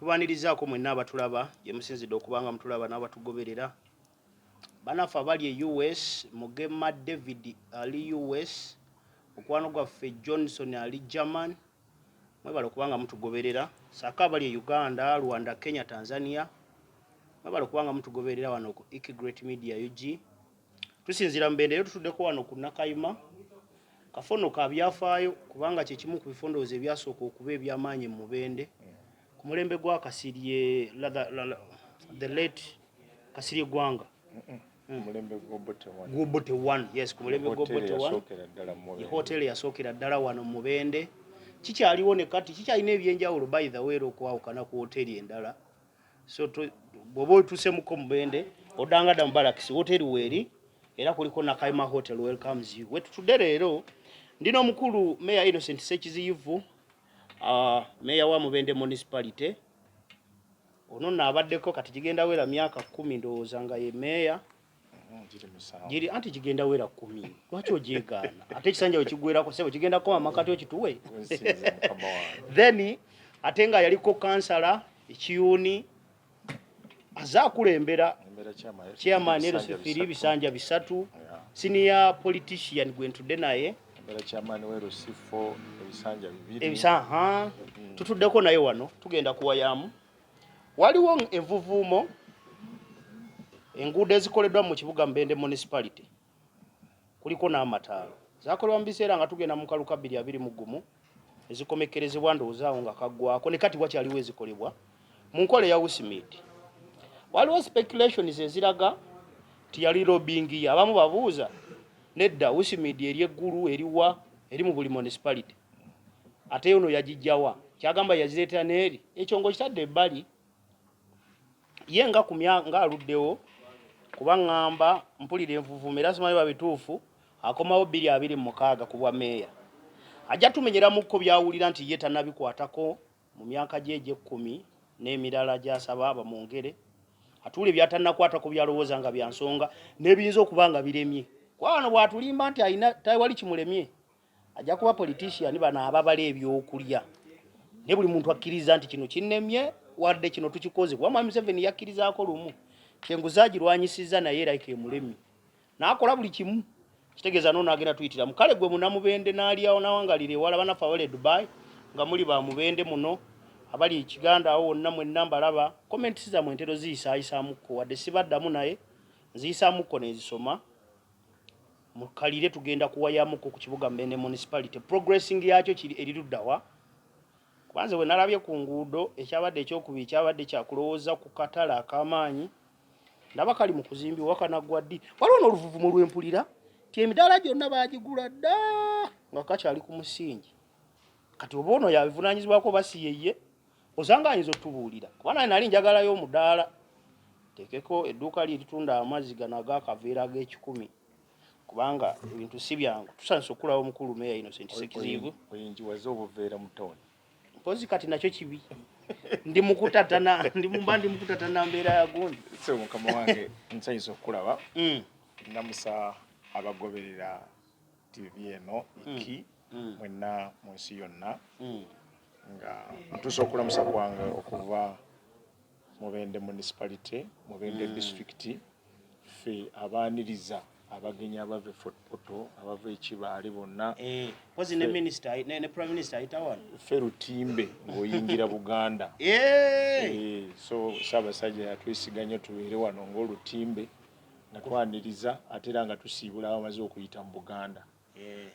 Tubanirizaako mwenna abatulaba gye musinzidde okuba nga mutulaba n'abatugoberera. Banaffe abali e US, Mugema David ali US, mukwano gwaffe Johnson ali German, mwebale okuba nga mutugoberera. Saako abali e Uganda, Rwanda, Kenya, Tanzania, mwebale okuba nga mutugoberera wano ku Ik Great Media UG. Tusinziira Mubende era tutuddeko wano ku Nakayima. Kafo nno ka byafaayo kubanga kye kimu ku bifo ndowooza ebyasooka okuba eby'amaanyi mu Mubende ku mulembe gwa Kasirye, the late Kasirye Gwanga. Mulembe gw'Obote one. Gw'Obote one, yes, ku mulembe gw'Obote one. Yasookera ddala mu Mubende. Hotel yasookera ddala wano mu Mubende. Kikyaliwo ne kati, kikyalina ebyenjawulo by the way era okwawukana ku hoteri endala. So bw'oba otuusemuko Mubende, oddanga dda mu Barracks, hoteri weeri era kuliko Nakayima Hotel welcomes you. Wetutudde leero ndi n'omukulu Mayor Innocent Ssekiziyivu, Mayor wa Mubende Municipality. Ono nno abaddeko kati gigenda wera myaka 10 ndowooza nga ye meeya. Giri 7. Giri anti gigenda wera 10. Lwaki ogyegaana? Ate ekisanja we kiggweerako ssebo kigenda kukoma amakati okituwe. Nsinze mukama wange. Then ate nga yaliko kansala ekiyuuni aze akulembera Embeera chairman chairman ebisanja LC3 bisatu. Bisanja bisatu. Yeah. Senior politician gwe ntudde naye. Embeera chairman we LC4 ebisanja 2. Ebisa, Tutuddeko naye wano tugenda kuwayaamu. Waliwo envuvuumo enguudo ezikoleddwa mu kibuga Mubende Municipality kuliko n'amataalo zakolebwa mu biseera nga tugenda mu kalu ka 2021 ezikomekkerezebwa ndowooza awo nga kaggwako ne kati wakyaliwo ezikolebwa mu nkola eya USMID. Waliwo speculations eziraga nti yali lobbying ye, abamu babuuza nedda USMID eri eggulu eriwa eri mu buli municipality, ate ono yagijjawa kyagamba yazireetera n'eri ekyo ng'okitadde ebbali ye nga ku nga aluddewo kuba ŋŋamba mpulira envuvuuma era simanyi ba bituufu akomawo 2026 ku bwa meeya ajja tumenyeramuko byawulira nti ye tannabikwatako mu myaka gye egy'ekkumi n'emirala gy'asaba bamwongere atuule by'atannakwatako by'alowooza nga bya nsonga n'ebiyinza okuba nga biremye kuba wano bw'atulimba nti alina tewali kimulemye ajja kuba politician bano ababala ebyokulya naye buli muntu akkiriza nti kino kinnemye wadde kino tukikoze kuba Mwami Museveni yakkirizaako lumu kyenguzi agirwanyisizza naye era emulemye n'akola buli kimu kitegeeza noono agenda tuyitiramu kale gwe munamubende n'alyawo n'awangalira ewala banaffe abali e Dubai nga muli ba Mubende muno abali e Kiganda awo wonna mwenna mbalaba comments zammwe entero ziyisaayisaamuko wadde sibaddamu naye nziyisaamuko n'ezisoma mukalire tugenda kuwayamuko ku kibuga Mubende Municipality progressing yakyo kiri eri luddawa kubanze bwe nalabye ku nguudo ekyabadde ekyokubiri kyabadde kyakulowooza ku katale ak'amaanyi ndaba kali mu kuzimbibwa kanaggwa ddi waliwo n'oluvuvumo lw'empulira ti emidaala gyonna baagigula dda nga kakyali ku musingi kati oba ono yabivunaanyizibwako oba si yeye osanga ayinza otubuulira kuba naye nali njagalayo omudaala teekeko edduuka lye eritunda amazzi gano ag'akaveera ag'ekikumi kubanga ebintu si byangu tusanyusa okulaba omukulu Meeya Innocent Ssekiziyivu Oyingiwaze obuveera mu tawuni. Mpozi kati nakyo kibi ndi mukutatana ndi mumba ndi mukutatana mbeera ya gundi. So mukama wange nsanyusa okukulaba. Namusa abagoberera TV eno iki mwenna mu nsi yonna nga ntuusa okulamusa kwange okuva Mubende Municipality, Mubende District, ffe abaaniriza abagenyi abava e Fort Portal, abava e Kibaale bonna. Mpozi ne minister ne prime minister ayita wano. Ffe lutimbe ng'oyingira Buganda. So Ssaabasajja yatwesiga nnyo tubeere wano ng'olutimbe nga twaniriza ate era nga tusiibula abamaze okuyita mu Buganda.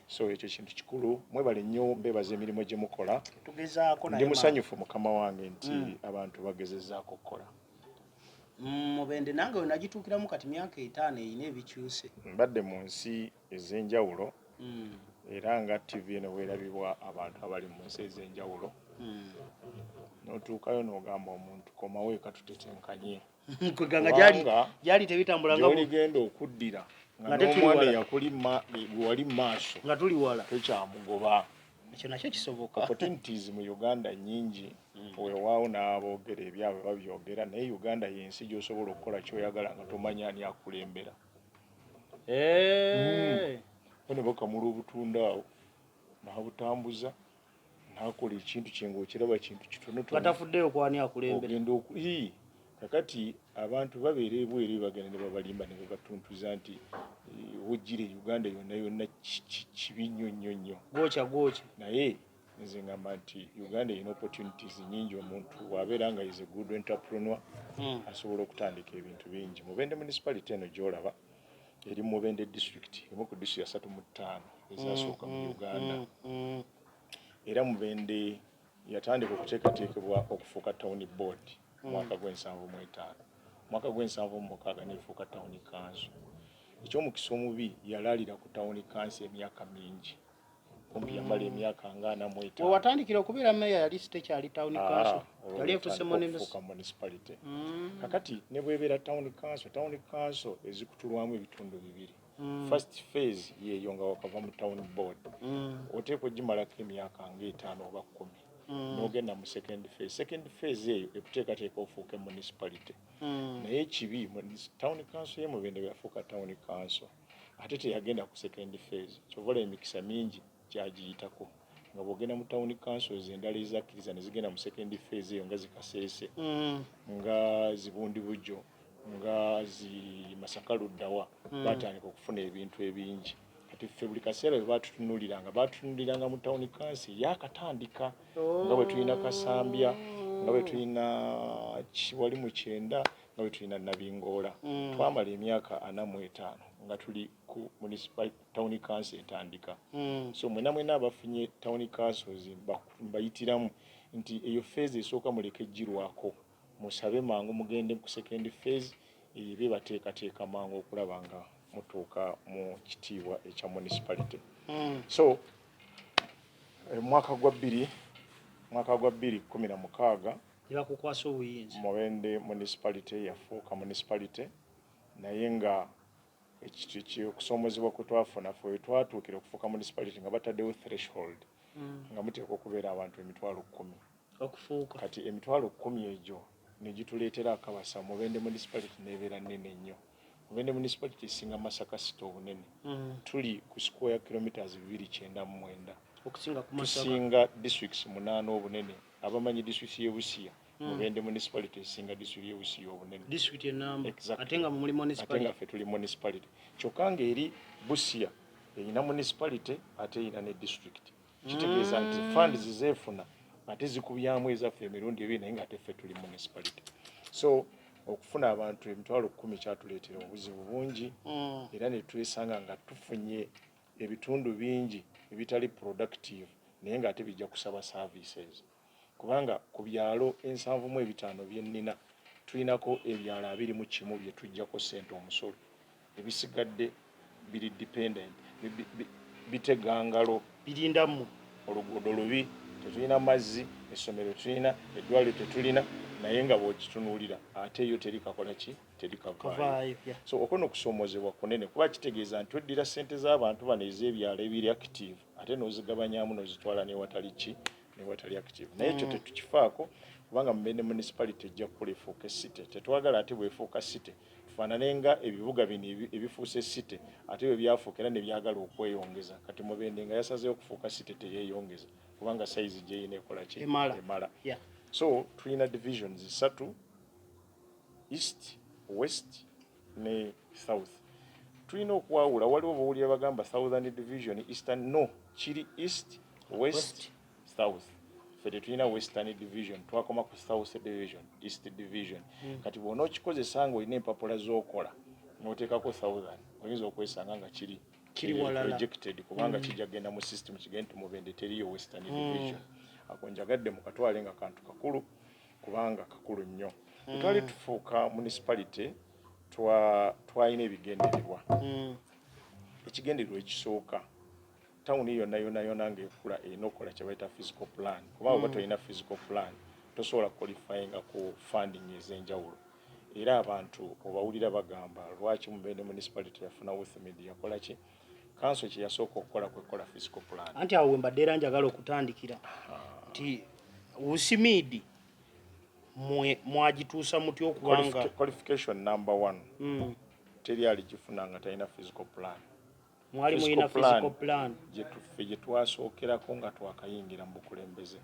So ekyo kintu kikulu, mwebale nnyo mbeebaza emirimu gye mukola. Tugezaako Ndi musanyufu mukama wange nti abantu bagezezaako okukola. Mubende nange we nagituukiramu kati myaka 5 erina ebikyuse. Mbadde mu nsi ez'enjawulo era nga TV eno bwerabibwa abantu abali mu nsi ez'enjawulo. N'otuukayo n'ogamba omuntu komawo eka tutetenkanye. Kweganga gyali tebitambula nga gy'oligenda okuddira nga n'omwana eyakuli gwe wali mu maaso nga tuli wala tokyamugoba. Ekyo nakyo kisoboka. Opportunities mu Uganda nnyingi, weewaawo n'aboogera ebyabwe babyogera, naye Uganda y'ensi gy'osobola okukola ky'oyagala nga tomanyi ani akulembera. Bo ne bakamula obutunda awo n'abutambuza. N'akola ekintu kye ng'okiraba kintu kitonotono. Nga tafuddeyo kwani akulembera. Ogenda oku ii kakati abantu babeera ebweru bagenda ne babalimba ne babatuntuza nti wojjira e Uganda yonna yonna kibi nnyo nnyo nnyo. Gwokya gwokya. Naye nze ngamba nti Uganda erina opportunities nnyingi, omuntu bw'abeera nga is a good entrepreneur asobola okutandika ebintu bingi. Mubende Municipality eno gy'olaba eri Mubende District, emu ku district 35 ezasooka mu Uganda. Era Mubende yatandika okuteekateekebwa okufuuka town board mu mwaka gw'e75, mwaka gw'e76 neefuuka town council. Ekyomukisa omubi yalaalira ku town council emyaka mingi, kumpi yamala emyaka nga 45. Wewatandikira okubeera meya yali sitekyali town council? Olwo yali efuuse yatandika okufuuka municipality. Kakati ne bwebeera town council, town council ezikutulwamu ebitundu bibiri. First phase yeeyo nga wakava mu town board, oteekwa ogimalako emyaka nga 5 oba 10, n'ogenda mu second phase. Second phase eyo ekuteekateeka ofuuke municipality. Naye ekibi, town council ye Mubende bwe yafuuka town council ate teyagenda ku second phase. Kyova olaba emikisa mingi gyagiyitako, nga bw'ogenda mu town councils endala ezakkiriza ne zigenda mu second phase eyo, nga zikaseese, nga zibundi bujjo, nga zi Masaka luddawa, batandika okufuna ebintu ebingi. Kati ffe buli kaseera bwe batutunuuliranga, batutunuuliranga mu town council yakatandika, nga bwe tulina Kasambya, nga bwe tulina wali mu kyenda, nga bwe tulina Nabingoola. Twamala emyaka 45 nga tuli ku municipal town council etandika. So mwena mwena abafunye town councils, mbayitiramu nti eyo phase esooka muleke girwako, musabe mangu mugende ku second phase eyo ebe bateekateeka mangu okulaba nga mutuuka mu kitiibwa ekya municipality. So mwaka gwa 2016 ne bakukwasa obuyinza. Mubende Municipality yafuuka municipality, naye nga okusomozebwa kwe twafuna ffe, we twatuukira okufuuka municipality nga bataddewo threshold nga muteekwa okubeera abantu 100,000 okufuuka. Kati 100,000 egyo ne gituleetera akabasa. Mubende Municipality nebeera nnene nnyo. Mubende Municipality esinga Masaka City obunene. Tuli ku square kilometers 299. Okusinga ku Masaka. Tusinga districts munaana obunene. Abamanyi district y'e Busia, Mubende Municipality esinga district y'e Busia obunene. District enamba. Exactly. Ate nga muli Ate nga municipality. Ffe tuli municipality, kyokka ng'eri Busia erina municipality ate erina ne district. Kitegeeza nti funds zeefuna ate zikubyamu ezaffe emirundi ebiri, naye nga ate ffe tuli municipality. So okufuna abantu 100,000 kyatuleetera obuzibu bungi, era ne twesanga nga tufunye ebitundu bingi ebitali productive, naye ng'ate bijja kusaba services, kubanga ku byalo 75 byennina, tulinako ebyalo 21 bye tuggyako ssente omusolo. Ebisigadde biri dependent, bitega ngalo. Birindamu. Oluguudo lubi, tetulina mazzi, essomero tulina, eddwaliro tetulina, naye nga bw'okitunuulira ate eyo teri kakola ki, teri kavaayo. Kavaayo, yeah. So okwo n'okusoomozebwa kunene, kuba kitegeeza nti oddira ssente z'abantu bano ez'ebyalo ebiri active ate n'ozigabanyamu n'ozitwala newatali ki, newatali active. Naye ekyo tetukifaako, kubanga Mubende Municipality ejja kukula efuuke city. Tetwagala ate bwefuuka city tufaanane nga ebibuga bino ebifuuse city, ate bwe byafuuka era ne byagala okweyongeza. Kati Mubende nga yasazeewo okufuuka city, teyeeyongeza kubanga size gyeyina ekola ki? Emala. Emala. So tulina divisions ssatu: east, west ne south. Tulina okwawula. Waliwo bawulira bagamba southern division, eastern. No, kiri east, west, West. south. Ffe tetulina western division, twakoma ku south division, east division. Kati bw'ona okikozesa nga olina empapula z'okola n'oteekako southern, oyinza okwesanga nga kiri Kiri walala. rejected, kubanga kijja kugenda mu system kigende nti Mubende teriyo western division. Ako njagadde mukatwale nga kantu kakulu, kubanga kakulu nnyo. Bwe twali tufuuka municipality, twalina ebigendererwa. Ekigendererwa ekisooka, tawuni yonna yonna yonna ng'ekula erina okukola kye bayita physical plan, kubanga oba tolina physical plan tosobola qualifyinga ku funding ez'enjawulo. Era abantu obawulira bagamba, lwaki Mubende Municipality yafuna UTHMID, yakola ki? Kanso kye yasooka okukola kwe kukola physical plan. Anti awo wembadde era njagala okutandikira nti USMID mwagituusa mutya okubanga Qualification number one, teri aligifuna nga talina physical plan. Mwali muyina physical plan gyetuffe gye twasookerako nga twakayingira mu bukulembeze.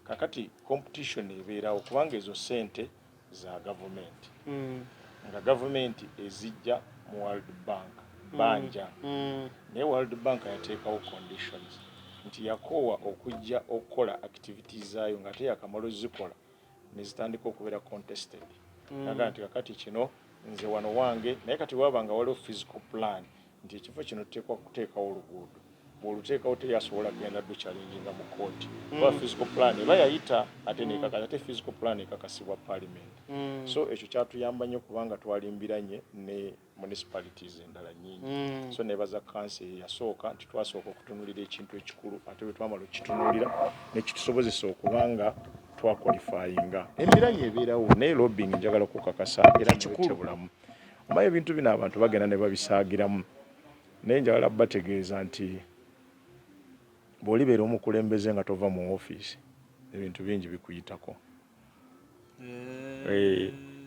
Kakati competition ebeerawo kubanga ezo ssente za gavumenti, nga gavumenti ezijja mu World Bank banja, naye World Bank yateekawo conditions nti yakoowa okujja okukola activities zaayo nga ate yakamala ozikola nezitandika okubeera contested. Naga nti kakati kino nze wano wange, naye kati waba nga waliwo physical plan nti ekifo kino tuteekwa kuteekawo oluguudo, bw'oluteekawo teri asobola kugenda luchallenginga mu kooti kuba physical plan eba yayita ate nekakasa, ate physical plan ekakasibwa parliament. So ekyo kyatuyamba nnyo kubanga twalimbiranye ne municipalities endala nyingi. So nebaza kanso eyasooka nti twasooka okutunulira ekintu ekikulu, ate bwe twamala okukitunuulira nekitusobozesa okuba nga twaqualifyinga. Embiranye ebeerawo, naye lobbying njagala kukakasa era Kikulu. bulamu omanyi ebintu bino abantu bagenda ne babisaagiramu, naye njagala bategeeza nti bw'olibeera omukulembeze nga tova mu ofiisi, ebintu bingi bikuyitako.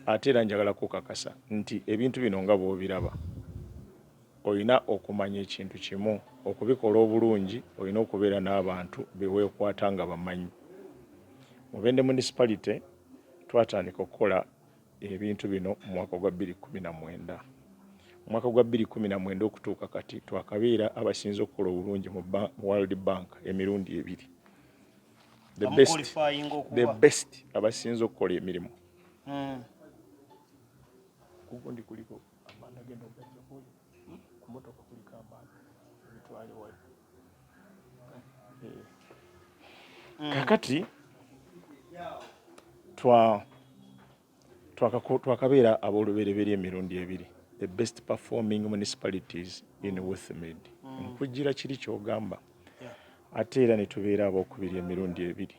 Ate era njagala kukakasa nti ebintu bino nga bw'obiraba, olina okumanya ekintu kimu: okubikola obulungi olina okubeera n'abantu beweekwata nga bamanyi. Mubende Municipality twatandika okukola ebintu bino mu mwaka gwa 2019. Mu mwaka gwa 2019 okutuuka kati twakabeera abasinze okukola obulungi mu World Bank emirundi ebiri, the best, Bamuqualifyinga the okuba best, abasinze okukola emirimu. Kugundi kuliko amanda, genda ogajja kuli ku motoka, kuliko amanda, ebitwale wali. Kakati twakabeera ab'olubereberye emirundi ebiri, the best performing municipalities in WFMID. Nkugira kiri kyogamba, ate era ne tubeera abookubiri emirundi ebiri.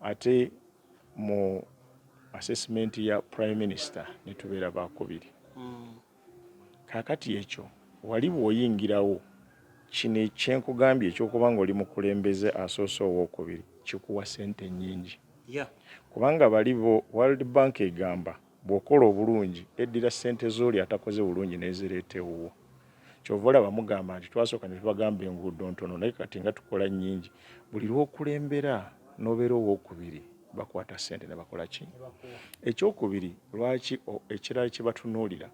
Ate mu assessment ya Prime Minister ne tubeera bakubiri. Kaakati ekyo wali bw'oyingirawo kino ekyenkugambye ekyokuba nga oli mukulembeze asoose owookubiri kikuwa sente nnyingi, kubanga bali bo World Bank egamba bw'okola obulungi eddira ssente z'oli atakoze bulungi n'ezireeta ewuwo. Kyova olaba mugamba nti twasooka ne tubagamba enguudo ntono, naye kati nga tukola nnyingi. Buli lw'okulembera n'obeera owookubiri bakwata ssente ne bakola ki? Ekyokubiri, lwaki ekirala kye batunuulira,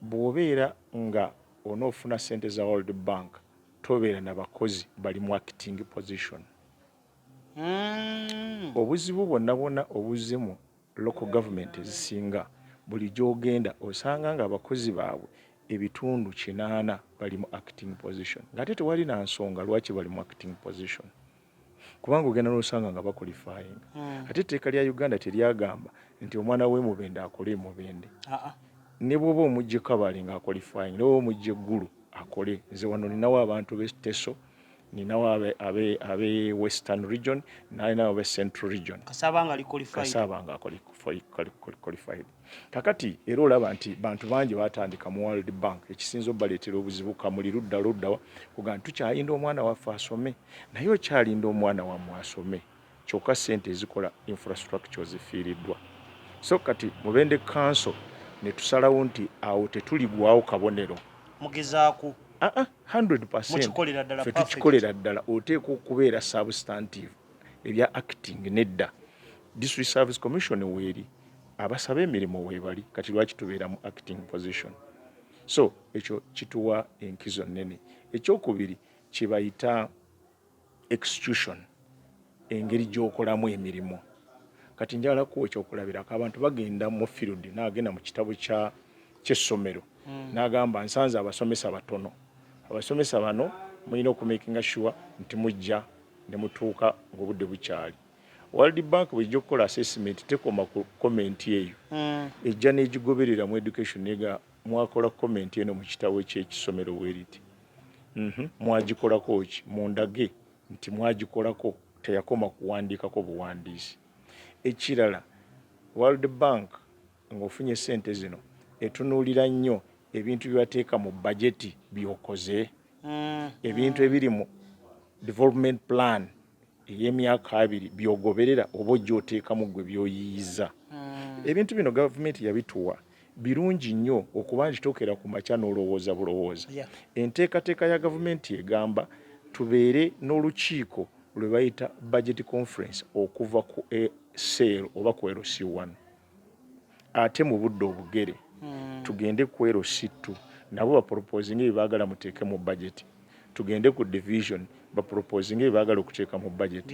bw'obeera nga onoofuna ssente za World Bank tobeera na bakozi bali mu acting position. Obuzibu bwonna bwonna obuzze mu local government ezisinga, buli gy'ogenda osanga nga abakozi baabwe 8% bali mu acting position, ng'ate tewali na nsonga lwaki bali mu acting position, kubanga ogenda n'osanga nga baqualifyinga. Ate etteeka lya Uganda teryagamba nti omwana w'e Mubende akole e Mubende. Ne bw'oba omujja Kabale nga aqualifying, ne bw'oba omujja Eggulu akole. Nze wano ninawo abantu b'e Teso, ninawo abe Western Region, nalinawo abe Central Region. Kasaba nga ali qualified. Kasaba nga qualified. Kakati era olaba nti bantu bangi batandika mu World Bank, ekisinza obaleetera obuzibu kamuli ludda luddawa kuga nti tukyalinda omwana waffe asome, naye okyalinda omwana wammwe asome kyokka sente ezikola infrastructure zifiiriddwa. So kati Mubende Council ne tusalawo nti awo tetuligwawo kabonero. Mugezaako. 100%. Mukikolera ddala. Ffe Perfect. Tukikolera ddala. Oteekwa okubeera substantive, ebya acting nedda. District Service Commission weeri, abasaba emirimu weebali, kati lwaki tubeera mu acting position? So ekyo kituwa enkizo nnene. Ekyokubiri kyebayita execution, engeri gy'okolamu emirimu. Kati njagala kuwa ekyokulabirako: abantu bagenda mu field, n'agenda mu kitabo kyessomero n'agamba nsanze abasomesa batono, abasomesa bano mulina okumakinga sure nti mujja ne mutuuka ng'obudde bukyali. World Bank bwejja okukola assessment tekoma ku comment eyo, ejja n'egigoberera mu education nega mwakola comment eno mu kitabo kyekisomero bweriti, Mwagikolako ki? Mundage nti mwagikolako, teyakoma kuwandiikako buwandiisi. Ekirala, World Bank ng'ofunye sente zino etunuulira nnyo ebintu byebateeka mu bajeti by'okoze, ebintu ebiri mu development plan ey'emyaka 20 by'ogoberera oba ojja oteekamu gwe by'oyiyiza. Ebintu bino gavumenti yabituwa. Birungi nnyo okuba nti tokera ku makya n'olowooza bulowooza. Enteekateeka ya gavumenti egamba tubeere n'olukiiko lwe bayita budget conference okuva ku cell oba ku LC1, ate mu budde obugere tugende ku LC2, nabo baproposinga ebye baagala muteeke mu budget, tugende ku division, baproposinga ebye baagala okuteeka mu budget.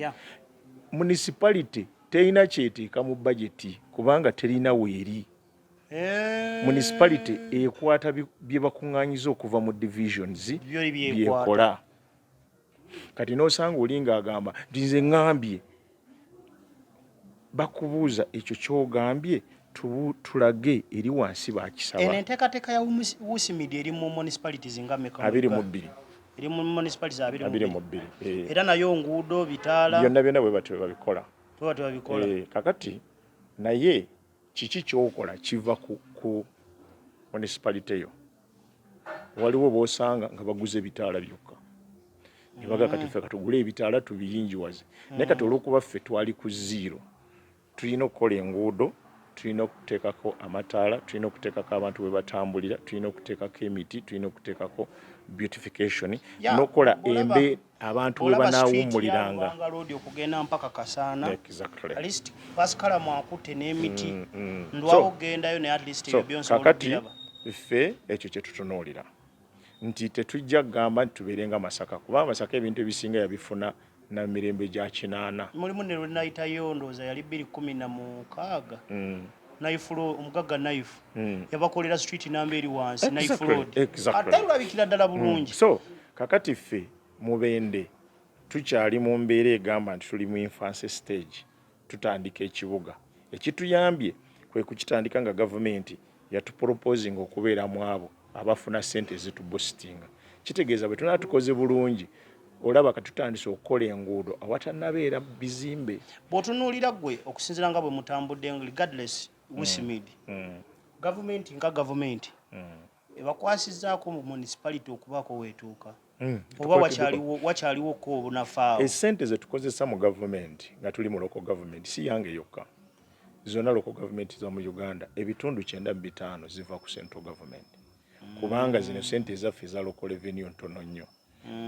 Municipality terina kyeteeka mu budget kubanga terina weeri. Municipality ekwata bye bakuŋŋaanyiza okuva mu divisions, byekola. Kati n'osanga oli ng'agamba nti nze ŋŋambye, bakubuuza ekyo ky'ogambye, tulage eri wansi bakisaba. Eno enteekateeka ya USIMID eri mu municipalities nga meka? 22. Eri mu municipalities abiri 22, eh. Era nayo nguudo, bitaala? Byonna byonna bwe batyo babikola. Bwe batyo babikola. Eh, kakati naye kiki kyokola kiva ku municipality yo. Waliwo b'osanga nga baguze ebitaala byokka ne baga, kati ffe katugule ebitaala tubiyingiwaze. Naye kati olw'okuba ffe twali ku zero, tulina okukola enguudo, tulina okuteekako amataala, tulina okuteekako abantu bwe batambulira, tulina okuteekako emiti, tulina okuteekako beautification n'okukola embe abantu we banaawummuliranga. Road okugenda mpaka Kasaana. At least Pascal akutte n'emiti. Ndwawo okugendayo, naye at least ebyo byonsobola Kakati okubiraba. Ffe ekyo kye tutunuulira nti tetujja kugamba nti tubeere nga Masaka, kuba Masaka ebintu ebisinga yabifuna na mirembe gya 80. Mulimu ne lwe nayitayo, ndowooza yali 2016. Naifu, omugagga Naifu yabakolera street namba eri wansi, Naifu Road, ate lulabikira ddala bulungi. So kakati ffe Mubende tukyali mu mbeera egamba nti tuli mu infancy stage, tutandika ekibuga. Ekituyambye kwe kukitandika nga gavumenti yatuproposinga okubeera mu abo abafuna ssente ezituboostinga. Kitegeeza bwe tunaba tukoze bulungi, olaba katutandise okukola enguudo awatannabeera bizimbe. Bw'otunuulira ggwe okusinziira nga bwe mutambudde, regardless USIMID, gavumenti nga gavumenti ebakwasizzaako mu municipality okubaako weetuuka, oba wakyaliwoko obunafu awo? Esente zetukozesa mu gavumenti nga tuli mu local government, si yange yokka, zonna local government za mu Uganda, ebitundu 95 ziva ku central government, kubanga zino sente ezaffe eza local revenue ntono nnyo.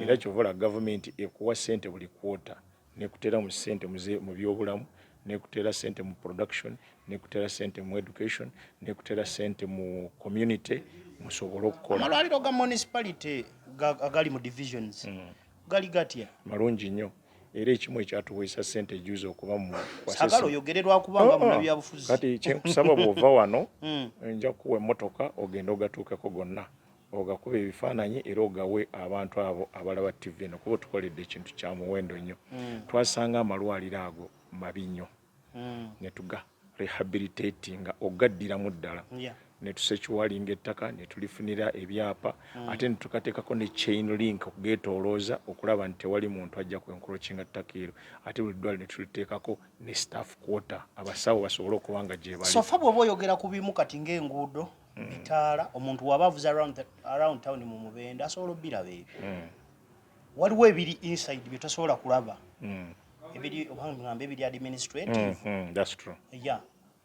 Era kyova olaba gavumenti ekuwa sente buli quarter, nekuteera mu sente mu byobulamu, nekuteera sente mu production, nekuteera sente mu education, nekuteera sente mu community musobole okukola. Amalwaliro ga municipality agali mu divisions gali gatya? Malungi nnyo, era ekimu ekyatuweesa sente ejuza okuba mu Sagala oyogere lwakubanga munnabyabufuzi. Kati kyenkusaba, bw'ova wano, nja kuwa emmotoka ogende ogatuukeko gonna, ogakuba ebifaananyi era ogawe abantu abo abalaba TV eno, kuba otukoledde ekintu kya muwendo nnyo. Twasanga amalwaliro ago mabi nnyo, ne tuga rehabilitatinga, ogaddiramu ddala, ne tusecuringa ettaka, ne tulifunira ebyapa, ate ne tukateekako ne chain link okugeetoolooza okulaba nti tewali muntu ajja kwencroachinga ttaka eryo. Ate buli ddwaliro ne tuliteekako ne staff quarter, abasawo basobole okuba nga gye bali. So far bw'oba oyogera ku bimu kati ng'enguudo, bitaala, omuntu waba avuze around town mu Mubende asobola obiraba ebyo. Waliwo ebiri inside bye tosobola kulaba, ebiri, oba ngambe ebiri administrative. That's true. Ya,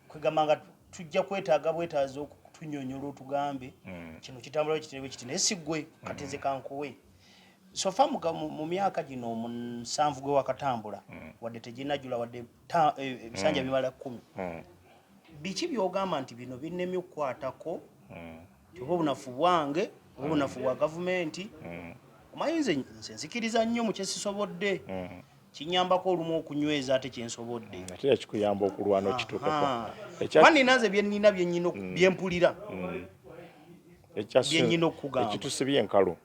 kwegamba nga tujja kwetaaga bwetaazi okutunyonyola, otugambe kino kitambula kitebe kiti, naye si ggwe. Kati nze kankuwe, so far mu myaka gino 7 gwe wakatambula, wadde teginajula, wadde ebisanja bimala 10, biki byogamba nti bino binnemye okukwatako, ti oba obunafu bwange oba obunafu bwa gavumenti? Omanyi nze nzikiriza nnyo mu kyesisobodde, kinyambako olumu okunyweza ate kyensobodde. Ate era kikuyamba okulwana okituukako. Kuba nina nze byenina byenyina byempulira byenyina okugamba. Ekitusibye enkalu,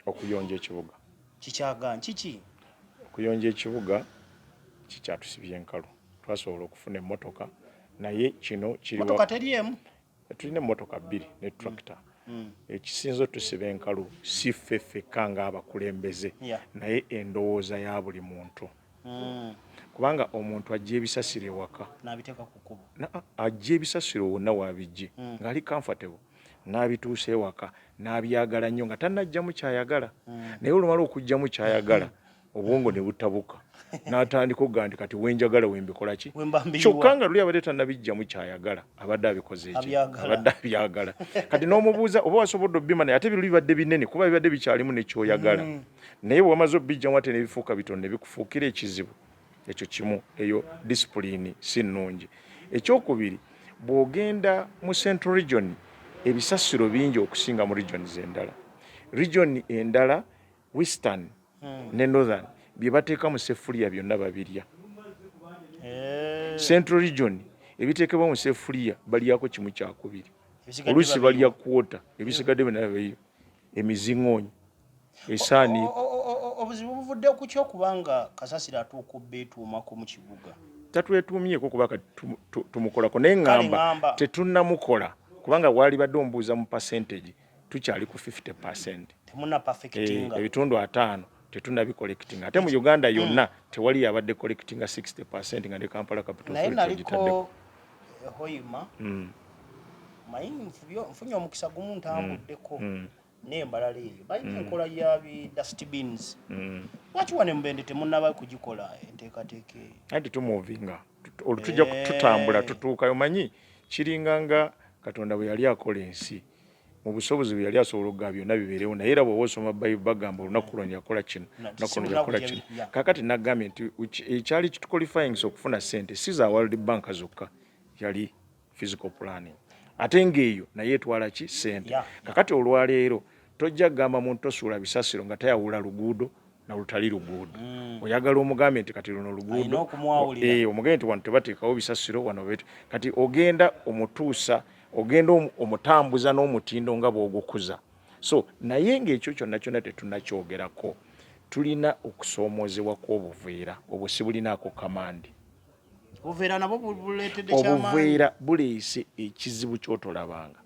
okuyonja ekibuga. Kikyaga kiki? Okuyonja ekibuga kikyatusibye enkalu. Twasobola okufuna emmotoka, naye kino kiri Motoka teri emu? Tulina emmotoka bbiri ne tractor. Ekisinza otusiba enkalu si ffe ffekka ng'abakulembeze, naye endowooza ya buli muntu, kubanga omuntu ajja ebisasiro ewaka n'abiteeka ku kkubo. Ajja ebisasiro wonna wabijje ng'ali comfortable, n'abituusa ewaka n'abyagala nnyo nga tannajjamu kyayagala, naye olumala okuggyamu kyayagala, obwongo ne butabuka. N'atandika okugamba nti kati wenjagala wembikola ki, kyokka nga luli abadde tannabijjamu kyayagala, abadde abikoze eki, abadde abyagala. Kati n'omubuuza oba wasobodde obbima, naye ate biruli bibadde binene kuba bibadde bikyalimu nekyoyagala. Naye bwewamaze obbijjamu ate nebifuuka bitono, nebikufuukira ekizibu. Ekyo kimu, eyo disipulini si nnungi. Ekyokubiri, bw'ogenda mu Central Region, ebisasiro bingi okusinga mu regions endala. Region endala, Western ne Northern, bye bateeka mu sefuliya byonna babirya. Central Region ebiteekebwa mu sefuliya balyako kimu kyakubiri, oluusi balya kwota, ebisigadde byonna babiyo emiziŋoonyi esaani. Obuzibu buvudde ku kyokubanga kasasiro atuuka obbeetuumako mu kibuga. Tatwetuumyeko kuba kati tumukolako, naye ŋŋamba tetunnamukola kubanga waalibadde omubuuza mu percentage, tukyali ku 50%. Ebitundu 50 tetunnabicollectinga, ate mu Uganda yonna tewali yabadde collectinga 60%, nga ne Kampala Capital. Naye naliko Hoima, manyi nfunye omukisa gumu ntambuddeko n'embalala eyo, balina enkola ya bi dustbins. Lwaki wano Mubende temunnaba kugikola enteekateeka eyo? Anti tumovinga, olwo tujja tutambula tutuukayo. Manyi kiringa nga Katonda bwe yali akola ensi, mu busobozi bwe yali asobola okugaba byonna bibeerewo, naye era bw'oba osoma Bayibuli bagamba olunaku luno yakola kino, olunaku luno yakola kino. Kakati nagambye nti ekyali kituqualifyingisa okufuna ssente si za World Bank zokka, yali physical planning, ate ng'eyo naye etwala ki ssente. Kakati olwaleero tojja kugamba muntu tosuula bisasiro nga tayawula luguudo na lutali luguudo. Oyagala omugambe nti kati luno luguudo, omugambe nti wano tebateekawo bisasiro wano. Kati ogenda omutuusa, ogenda omutambuza n'omutindo nga bw'ogukuza. So naye ng'ekyo kyonna kyonna tetunnakyogerako, tulina okusoomoozebwa kw'obuveera obwo, si bulinaako kamandi. Obuveera nabwo buleetedde. Obuveera buleese ekizibu ky'otolabanga,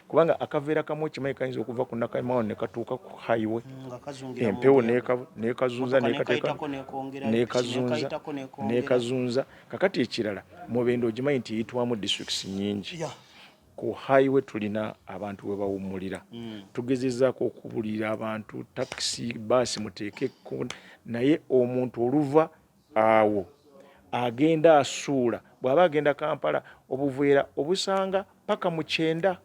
kubanga akaveera kamu okimanyi kayinza okuva ku Nakaimawo ne katuuka ku highway, empewo nekazunza, nekazunza, nekazunza. Kakati ekirala, Mubende ogimanyi nti eyitwamu districts nyingi. Ku highway tulina abantu we bawummulira. Tugezezaako okubulira abantu, takisi, baasi, muteeke, naye omuntu oluva awo agenda asuula. Bw'aba agenda Kampala, obuveera obusanga paka mu kyenda.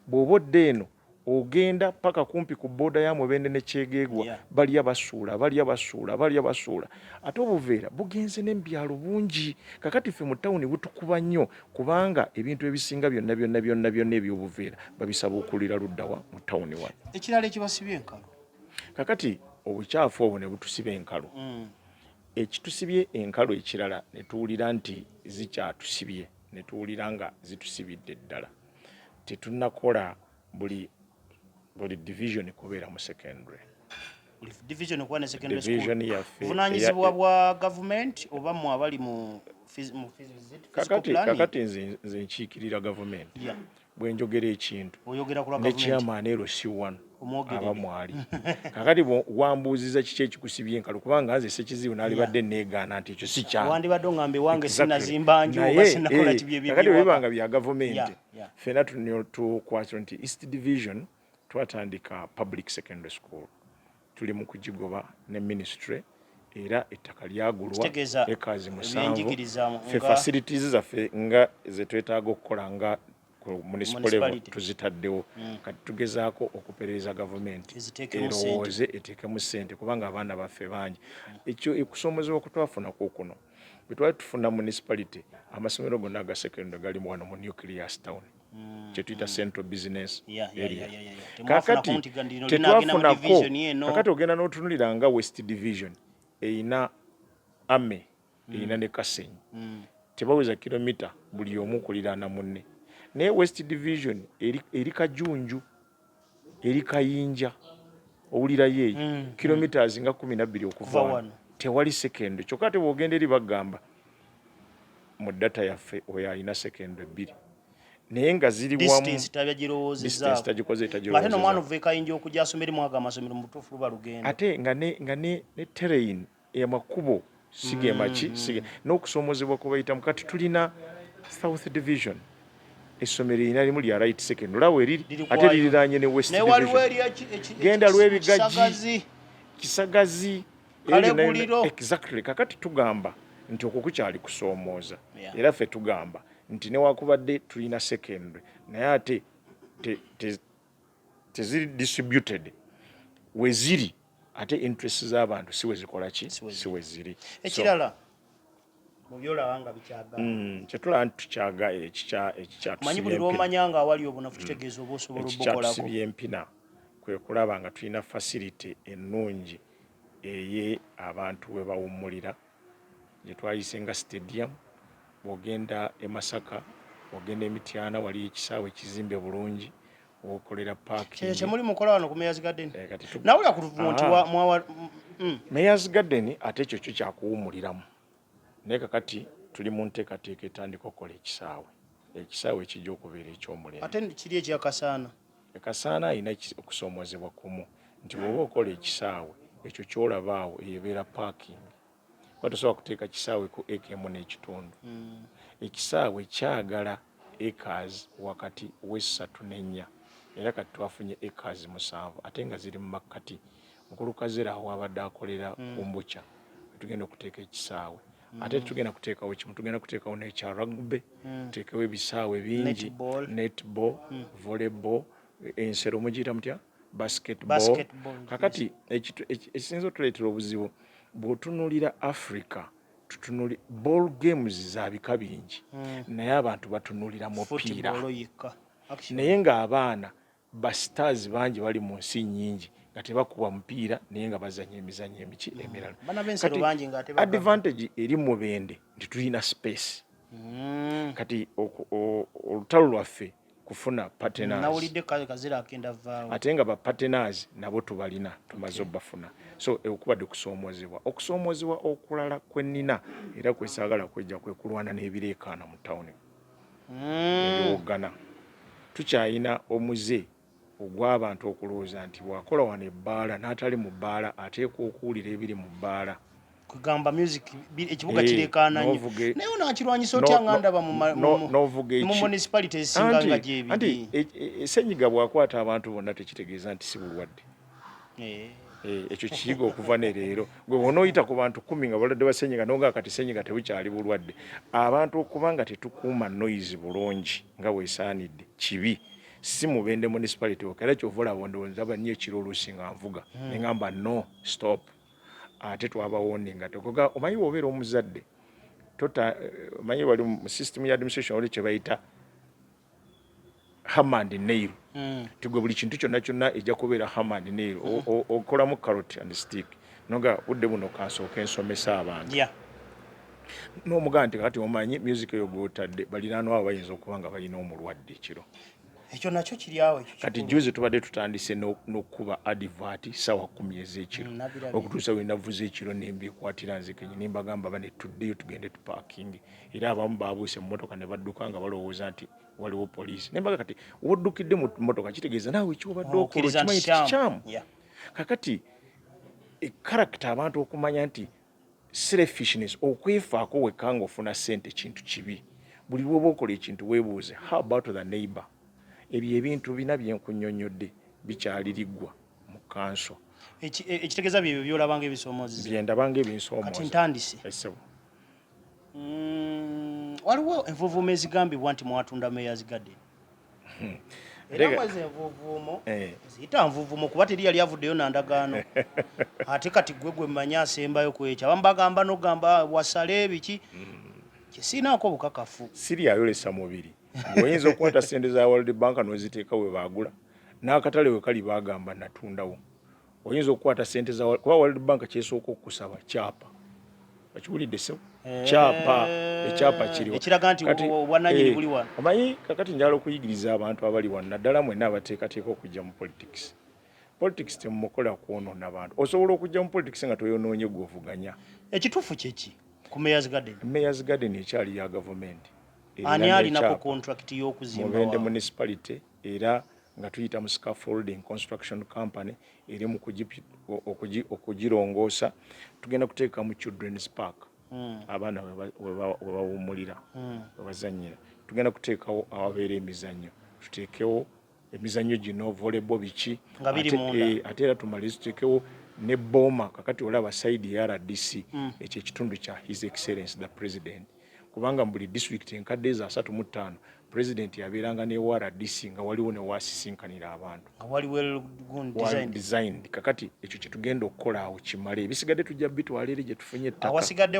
Bw'oba odda eno, ogenda paka kumpi ku border ya Mubende ne Kyegeegwa, balya basuula, balya basuula, balya basuula. Ate obuveera bugenze n'ebyalo bungi. Kakati ffe mu tawuni butukuba nnyo, kubanga ebintu ebisinga byonna byonna byonna byonna ebyobuveera babisaba okulira luddawa mu tawuni wano. Ekirala ekibasibye enkalu? Kakati obukyafu obwo ne butusiba enkalu. Ekitusibye enkalu ekirala, ne tuwulira nti zikyatusibye, ne tuwulira nga zitusibidde ddala, tetunnakola buli division kubeera mu secondary. Buli division okuba ne secondary school? Division yaffe. Buvunaanyizibwa bwa gavumenti oba mu abali mu physical planning? Kakati nze nkiikirira gavumenti. Bwe njogera ekintu oyogera ku lwa ne gavumenti. Chairman LC1 Omwogerere. aba mwali. Kakati wambuuziza kiki ekikusibye enkalu, kubanga nze Sekizibu naalibadde neegaana nti ekyo si kyange. Wandibadde ongamba ewange Exactly. sinazimba nju oba Naye, sinakola kibye. Kakati bwe bibanga bya gavumenti, ffenna tukwatira nti East Division twatandika public secondary school, tuli mu kugigoba ne ministry, era ettaka lyagulwa, Kitegeeza ekazi 7. ebyenjigiriza Ffe facilities zaffe nga zetwetaaga okukola nga ku municipal level Municipality. tuzitaddewo. Kati tugezaako okuperereza gavumenti Eziteekemu ssente. erowooze eteekemu ssente, kubanga abaana baffe bangi. Ekyo ekusoomozebwa kutwafunako kuno, bwe twali tufuna municipality, amasomero gonna aga secondary gali wano mu nucleus town, kyetuyita central business area. Temwafunako Kakati nti lino linaagenda mu tetwafunako. division eno. Kakati ogenda n'otunulira nga West Division eyina Army, erina ne Kasenyi, tebaweza kilomita buli omu kuliraana munne, naye West Division eri Kajunju, eri Kayinja, owulirayo eyo kilometers nga 12 okuva Kuva wano. Wano. Tewali secondary. Kyokka ate bwogenda eri bagamba mu data yaffe oyo alina secondary bbiri, naye nga ziri wamu. Distance Distance tagirowoozezzaako. Tagikoze. Ate n'omwana Tagirowoozezzaako. ova e Kayinja okujja asoma eri mwaga amasomero, mu butuufu luba lugendo. Ate nga ne terrain, amakubo sigemaki sige n'okusoomozebwa kwe bayitamu. Kati tulina South Division, essomero erina limu lya right second, olaba eriri Liri ate kwayo. liriraanye ne West Naye waliwo Division. eri Genda Lwebigajji. Kisagazi. Kisagazi. Kaleguliro. Exactly. Kakati tugamba nti okwo kukyali kusoomooza. Era ffe tugamba nti newakubadde tulina secondary, naye ate teziri distributed weziri, ate interest z'abantu si wezikola ki, si weziri. Ekirala mu byolaba nga bikyaga? Kyetulaba nti tukyaga Manyi buli lwomanya nga awali obunafu, kitegeeza oba osobola obukolako. Ekikyatusibye empina kwe kulaba nga tulina facility ennungi eye abantu we bawummulira, gye twayise nga stadium. Bw'ogenda e Masaka, ogenda e Mityana, waliyo ekisaawe ekizimbe bulungi wokolera parking. Kyeyo kyemuli mukola wano ku Mayors Garden? Eh, kati Nawulira ku luvumo nti mwawa. Mayors Garden ate ekyo kyo kyakuwummuliramu, naye kakati tuli mu nteekateeka etandika okukola ekisaawe ekijja okubeera ekyomulembe. Ate kiri ekyakasaana? Ekasaana alina okusoomoozebwa kumu, nti bw'oba okola ekisaawe ekyo kyolaba awo, ebeera parking, kuba tosobola kuteeka kisaawe ku eka emu n'ekitundu. Ekisaawe kyagala acres wakati w'essatu n'ennya, era kati twafunye acres 7, ate nga ziri mu makkati. Mukulu Kazera awo abadde akolera ku mbukya, tugenda okuteeka ekisaawe. Ate tetugenda kuteekawo kimu, tugenda kuteekawo n'ekya rugby, tuteekewo ebisaawe bingi. Netball. Netball, volleyball, ensero mugiyita mutya, basketball. Basketball. Kakati ekisinza otuleetera obuzibu, bw'otunuulira Africa, tutunuli ball games za bika bingi, naye abantu batunuulira mupiira. Football yekka. Actually. Naye ng'abaana ba stars bangi bali mu nsi nnyingi nga tebakuba mupiira, naye nga bazanya emizannyo emiki emirala. Bana b'ensero Kati bangi ng'ate bagamba. advantage eri Mubende nti tulina space. Kati olutalo lwaffe kufuna partners. Nawulidde Kazira akenda vaawo. Ate nga ba partners nabo tubalina, tumaze obbafuna. So okubadde kusoomoozebwa. Okusoomoozebwa okulala kwe nnina era kwesaagala kwejja, kwe kulwana n'ebireekaana mu tawuni, ebiwoggana. Tukyayina omuze ogw'abantu okulowooza nti bw'akola wano ebbaala, n'atali mu bbaala ateekwa okuwulira ebiri mu bbaala. Kugamba music ekibuga Eh, kireekaana nnyo. N'ovuga Naye onaakirwanyisa otya nga ndaba n'ovuga mu municipality ezisinga nga gyebiri? Anti senyiga bw'akwata abantu bonna tekitegeeza nti si bulwadde. Ekyo kiyiga okuva ne leero. Gwe bw'onooyita ku bantu 10 nga balwadde ba senyiga, nonga kati senyiga tebukyali bulwadde. Abantu okuba nga tetukuuma noise bulungi nga bwesaanidde kibi, si Mubende municipality wokka. Era kyova olaba ndowooza nnyo ekiro oluusi nga nvuga ne ŋŋamba, "No, stop." Ate twabawoninga tekoga. Omanyi bw'obeera omuzadde tota, omanyi wali mu system ya administration wali kye bayita hammer and nail, nti gwe buli kintu kyonna kyonna ejja kubeera hammer and nail. Okolamu carrot and stick, noga budde buno kansooke nsomesa abantu, n'omugamba nti kati omanyi music eyo gwotadde, baliraanwa abo bayinza okuba nga balina omulwadde ekiro. Ekyo nakyo kiri awo, ekyo Kati kikulu. Juzi tubadde tutandise n'okukuba advert sawa 10 ez'ekiro. Nabirabye. Okutuusa we navuze ekiro nembyekwatira nze kenyini, mbagamba bane tuddeyo tugende tuparkinge. Era abamu babuuse mu motoka ne badduka nga balowooza nti waliwo poliisi. Nembaga kati woddukidde mu motoka kitegeeza naawe kyobadde okola Okkiriza nti okimanyi nti kikyamu. kikyamu. Kakati character, abantu okumanya nti selfishness, okwefaako wekka ng'ofuna ssente kintu kibi. Buli lwoba okola ekintu weebuuze, how about the neighbor? Ebyo ebintu bina byenkunnyonnyodde bikyaliriggwa mu kanso. Ekitegeeza byebyo byolaba nga ebisoomooza. Byendaba Kati ng'ebinsoomooza. ntandise. Essebo. Waliwo envuuvuumo ezigambibwa nti mwatunda Mayors Garden, era mwezi envuuvuumo ziyita nvuuvuumo kuba teri yali avuddeyo nandagaano. Ate kati gwe mmanyi asembayo ku ekyo, abamu bagamba nogamba wasale biki, kyesiinaako obukakafu. Siri ayolesa mubiri, ng'oyinza okukwata ssente za World Bank n'oziteeka we baagula n'akatale we kali, bagamba natundawo. Oyinza okukwata ssente za, kuba World Bank kyesooka okukusaba kyapa. Okiwulidde ssebo? Kyapa, ekyapa kiriwo. Ekiraga nti Kati, obwannannyini buli wano. Omanyi kakati njagala okuyigiriza abantu abali wano, naddala mwenna abateekateeka okujja mu politics. Politics temumukola kwonoona bantu. Osobola okujja mu politics nga toyonoonye gw'ovuganya. Ekituufu kyeki ku Mayors Garden? Mayors Garden ekyali ya gavumenti. Erina Ani alinako n'ekyapa. contract y'okuzimba? Mubende Waawo? municipality, era nga tuyita mu scaffolding construction company eri mu okugirongoosa. Tugenda kuteeka mu children's park, abaana we bawummulira, we bazannyira. Tugenda kuteekawo awabeera emizannyo, tuteekewo emizannyo gino, volleyball, biki. Nga biri Ate, munda. ate era tumalirize tuteekewo Ne Boma kakati olaba side ya RDC, ekyo ekitundu kya His Excellence the President, kubanga mu buli disitulikiti enkadde ezo 35, President yabeeranga ne RDC nga waliwo ne wasisinkanira abantu. Nga wali well well designed. Designed. Kakati ekyo kyetugenda okukola awo kimale, ebisigadde tujja bitwala eri gye tufunye ettaka. Awasigadde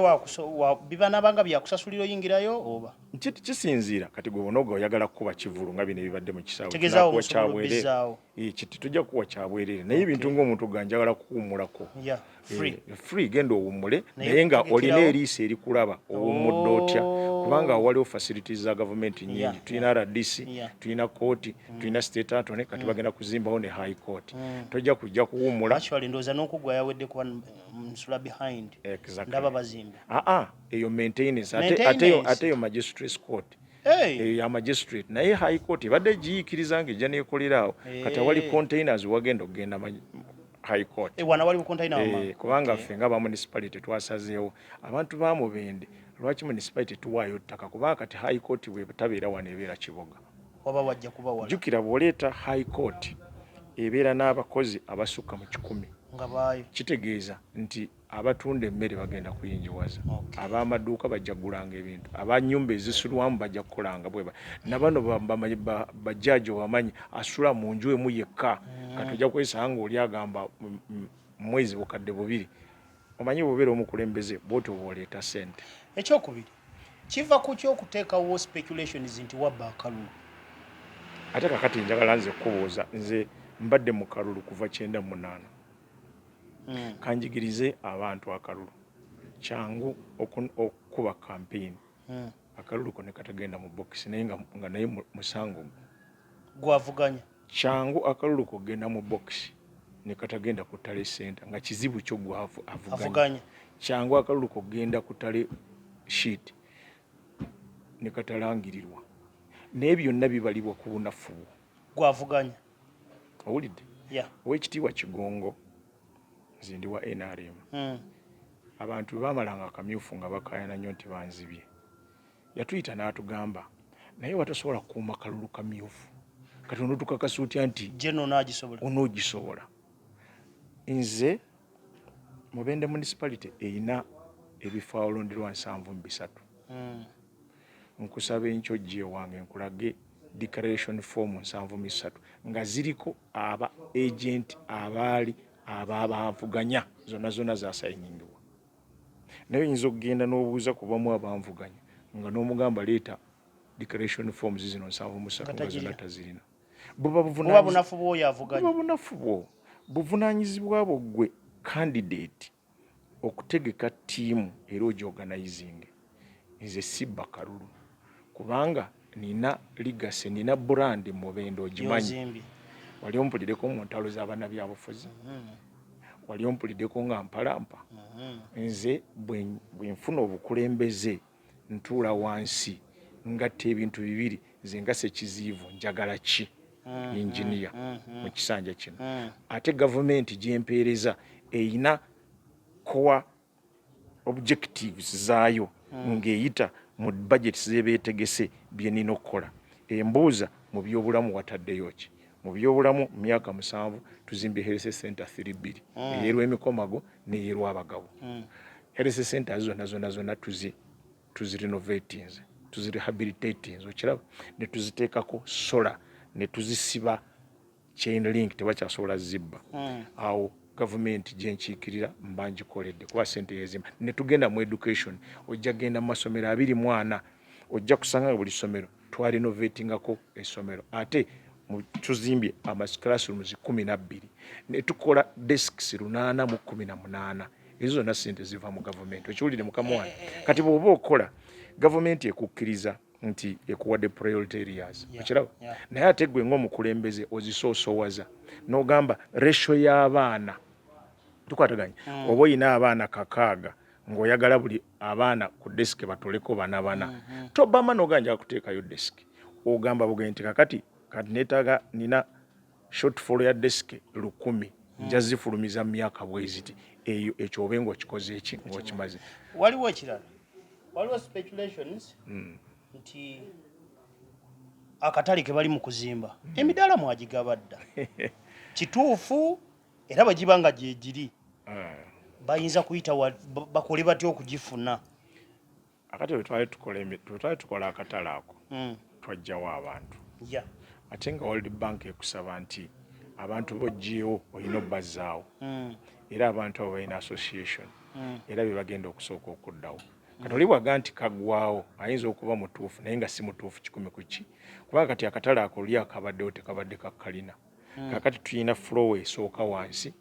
bibanabanga byakusasulira oyingirayo oba? Kisinziira kati gwe bonoga oyagala kukuba kivulu nga bino ebibadde mu kisaawe, Tegezaawo tunakuwa musobola kyabwereere. obbizaawo. Kiti tujja kukuwa kyabwereere, naye ebintu ng'omuntu ga njagala kuwummulako. Yeah, free. Free, genda owummule. Naye naye nga okutegekerawo- olina eriiso erikulaba owummudde otya, Oh. kubanga waliwo facilities za gavumenti nyingi. Tulina RDC, tulina kooti, tulina State Attorney, kati bagenda kuzimbawo ne High Court. Tojja kujja kuwummula. Actually ndowooza n'okuggwa yawedde kuba nsula behind. Exactly. Ndaba bazimba. Aa, eyo maintenance, ate yo Maintenance. ate yo magistrates court. Hey! Eyo ya magistrate, naye High Court ebadde giyiikiriza nga ejja neekolera awo. Kati awali containers wagenda okugenda High Court. Wana waliwo container wama. Kubanga ffe nga ba municipality twasazeewo abantu ba Mubende, lwaki municipality tuwaayo ttaka? Kubanga kati High Court bwe tabeera wano, ebeera Kiboga. Waba wajja kuba wala. Jjukira bw'oleeta High Court ebeera n'abakozi abasukka mu 100. Nga baayo. Kitegeeza nti abatunda emmere bagenda kuyinjiwaza, ab'amaduuka bajja kugulanga ebintu, abanyumba ezisulwamu bajja kukolanga bweba, nabano bajjaaji obamanyi asula mu nju emu yekka. Kati ojja kwesanga nga oli agamba mwezi 2000. Omanyi bw'obeera omukulembeze bwotyo bw'oleeta ssente. Ekyokubiri, kiva ku kyokuteekawo speculations nti wabba akalulu? Ate kakati njagala nze kubuuza, nze mbadde mu kalulu kuva 98. Kanjigirize abantu akalulu. Kyangu okukuba campaign, akalulu ko ne katagenda mu bokisi, naye nga naye musango gwo. Gwavuganya. Kyangu akalulu kogenda mu bokisi ne katagenda ku tally center, nga kizibu kyo gwe avuganya. Avuganya. Kyangu akalulu kogenda ku tally sheet ne katalangirirwa, naye byonna bibalibwa ku bunafu bwo. Gwavuganya. Owulidde? Yeah. Owekitiibwa Kigongo, nze ndi wa NRM. Abantu bwe baamalanga akamyufu nga bakaayana nnyo nti banzibye, yatuyita n'atugamba, naye watasobola kukuuma kalulu kamyufu, kati onotukakasa otya nti Geno naagisobola? Onoogisobola? Nze Mubende Municipality erina ebifo awalonderwa 73. Nkusaba enkyo ojja ewange nkulage declaration form 73 nga ziriko aba agent abaali ababanvuganya, zonna zonna zasayiningibwa. Naye oyinza okugenda n'obuuza ku bamu abanvuganya nga n'omugamba leeta declaration forms zino 73, nga zonna tazirina. Buba buba bunafu bw'oyo avuganya. Buba bunafu bwo, buvunaanyizibwa bwo ggwe candidate okutegeka ttiimu era ogyorganizinge. Nze sibba kalulu kubanga nina legacy, nina brand Mubende ogimanyi. Yozimbye. Wali ompuliddeko mu ntalo z'abannabyabufuzi? Wali ompuliddeko nga mpalampa? Nze bwe nfuna obukulembeze ntuula wansi ngatta ebintu bibiri. Nze nga Ssekiziyivu njagala ki engineer mu kisanja kino? Ate gavumenti gyempeereza eyina core objectives zaayo ng'eyita mu budget zebeetegese bye nina okukola. Embuuza mu byobulamu wataddeyo ki? Mu byobulamu mu myaka 7 tuzimbye health center 32, ey'erw'emikomago n'ey'erwabagabo. Health center zonna zonna zonna tuzirenovatinze, tuzirehabilitatinze, okiraba, ne tuziteekako solar, ne tuzisiba chain link, tebakyasobola zibba. Awo gavumenti gyenkiikirira mba ngikoledde kuba sente yezimba. Ne tugenda mu education, ojja genda mu masomero 24, ojja kusanga nga buli ssomero twarenovatingako essomero, ate tuzimbye ama classrooms 12, ne tukola desks 818. Ezo zonna sente ziva mu gavumenti. Okiwulire mukama wange, kati bw'oba okola gavumenti ekukkiriza nti ekuwadde priority areas, okiraba, naye ate gwe ng'omukulembeze ozisoosowaza n'ogamba ratio y'abaana tukwataganye. Oba oyina abaana 6 ng'oyagala buli abaana ku desk batoleko bana bana, tobama n'ogamba njagala kuteekayo desk. Ogamba bugenyi nti kakati kati neetaaga, nina shortfall ya desk 1000, nja zifulumiza mu myaka bweziti. Eyo ekyo obe ng'okikoze eki ng'okimaze. Waliwo ekirala, waliwo speculations nti akatale ke bali mu kuzimba emidaala mwagigaba dda. Kituufu? Era bwe giba nga gyegiri Bayinza kuyita bakole batya okugifuna? Akati bwe twali tukola akatale ako, twajjawo abantu, ate nga World Bank ekusaba nti abantu b'oggyeewo olina obbazzaawo, era abantu abo balina association, era be bagenda okusooka okuddawo. Kati oli bwaga nti kaggwawo, ayinza okuba mutuufu, naye nga si mutuufu kikumi ku ki, kubanga kati akatale ako oli akabaddewo tekabadde kakkalina. Kakati tulina floor esooka wansi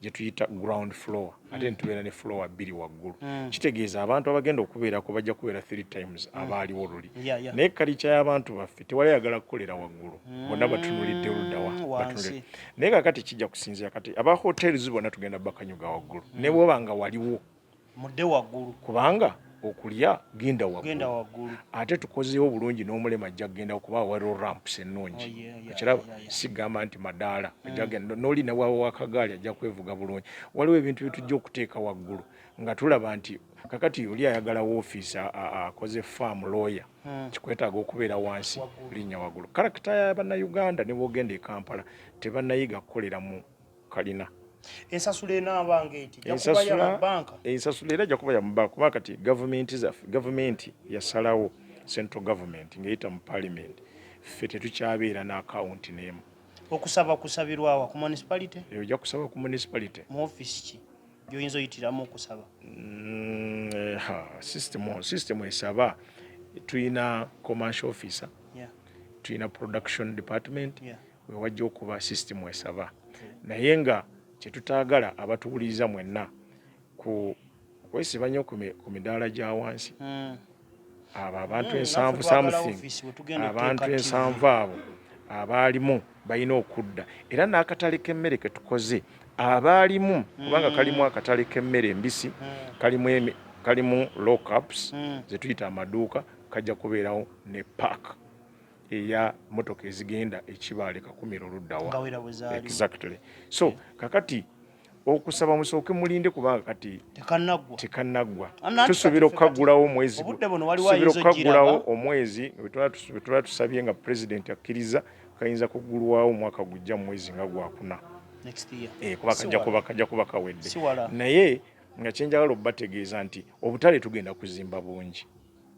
gye tuyita ground floor, ate netubeera ne floor bbiri waggulu. Kitegeeza abantu abagenda okubeerako bajja kubeera three times abaaliwo luli. Naye culture y'abantu baffe, tewali ayagala kukolera waggulu, bonna batunulidde luddawa? Wansi. Naye kakati kijja kusinziira. Kati aba hotels bonna tugenda bakanyuga waggulu, ne bwoba nga waliwo. Mudde waggulu. Kubanga okulya genda genda waggulu. Waggulu. Ate tukozeewo bulungi, n'omulema ajja kugenda kuba waliwo ramps ennungi. Okiraba? Sigamba nti madaala ajja genda, n'oli ne bwaba wakagaali ajja kwevuga bulungi. Waliwo ebintu bye tujja okuteeka waggulu nga tulaba nti kakati oli ayagala woofiisi, akoze firm, lawyer, kikwetaaga okubeera wansi. Waggulu. Linnya waggulu. Character ya Bannayuganda, ne bwogenda e Kampala tebannayiga kukolera mu kalina. Ensasula enaabanga eti? Ejja kuba ya mu banka? Ensasula era ejja kuba ya mu banka, kuba kati gavumenti zaffe, gavumenti yasalawo, central government ng'eyita mu parliament, ffe tetukyabeera n'akawunti n'emu. Okusaba kusabirwawa? Ku municipality? Ojja kusaba ku municipality. Mu office ki gyoyinza oyitiramu okusaba? System esaba, tulina commercial officer, tulina production department, wewajja okuba system esaba. Naye nga kyetutaagala, abatuwuliriza mwenna, ku kwesiba nnyo ku midaala gya wansi, abo abantu 70 Naffe twagala something, office we tugenda abantu okuteeka TV. 70 abo abaalimu balina okudda. Era n'akatale k'emmere ke tukoze, abaalimu, kubanga kalimu akatale k'emmere embisi, kalimu lockups ze tuyita amaduuka, kajja kubeerawo ne park eya motoka ezigenda ekibaale Kakumiro luddawa. Nga wera bwe zaaliwo. Exactly. So kakati okusaba musooke mulinde, kubanga kati Tekannaggwa. Tekannaggwa. Anti Tusuubira kati ffe kati okukaggulawo omwezi obudde buno waliwo tusuubira ayinza okukaggulawo ogiraba. omwezi bwe tuba tusabye nga president akkiriza, kayinza kuggulwawo omwaka gujja mu mwezi nga gwakuna. Next year. Eh, kuba Si kajja wala. kuba kawedde. Si wala. Naye nga kyenjagala obbategeeza nti obutale tugenda kuzimba bungi,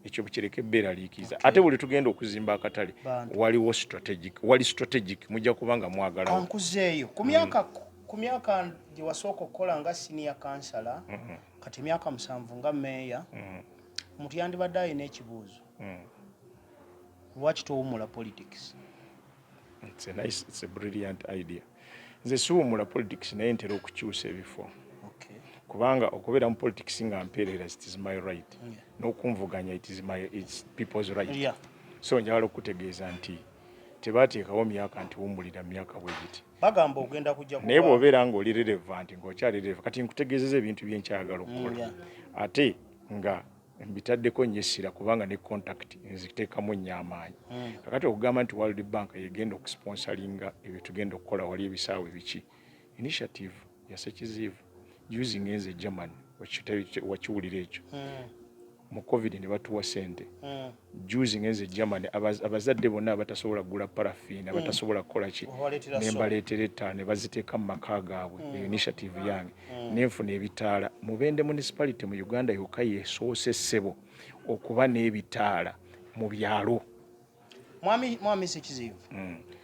ekyo kireke beeraliikiriza. Ate buli tugenda okuzimba akatale, Bantu. waliwo strategic, wali strategic, mujja kuba nga mwagalawo. Kankuzeeyo ku myaka gye wasooka okukola nga senior councillor, kati emyaka 7 nga meeya. Omuntu yandibadde alina ekibuuzo: lwaki towumula politics? It's a nice, it's a brilliant idea. Nze siwumula politics, naye ntera okukyusa ebifo, kubanga okubeera mu politics nga mpeerera, it is my right, n'okunvuganya, it's people's right. So njagala okutegeeza nti tebateekawo myaka nti wummulira myaka bwe giti. Bagamba ogenda kujja Naye bw'obeera ng'oli relevant, ng'okyali relevant, kati nkutegeezeza ebintu byenkyagala okukola, ate nga mbitaddeko nnyo essira, kubanga ne contact nziteekamu nnyo amaanyi. Kakati okugamba nti World Bank yegenda okusponsoringa ebyo tugenda okukola wali, ebisaawe biki, initiative ya Sekiziivu using enze Germany, wakiwulira ekyo? Mu COVID ne batuwa sente using enze Germany, abazadde bonna abatasobola kugula paraffin, abatasobola kukola ki, Obaleetera. Ne mbaleetera ettaano ne baziteeka mu maka gaabwe. Eyo initiative yange. Nenfuna ebitaala. Mubende municipality mu Uganda yokka yesoose, ssebo, okuba n'ebitaala mu byalo. Mwami Sekiziivu,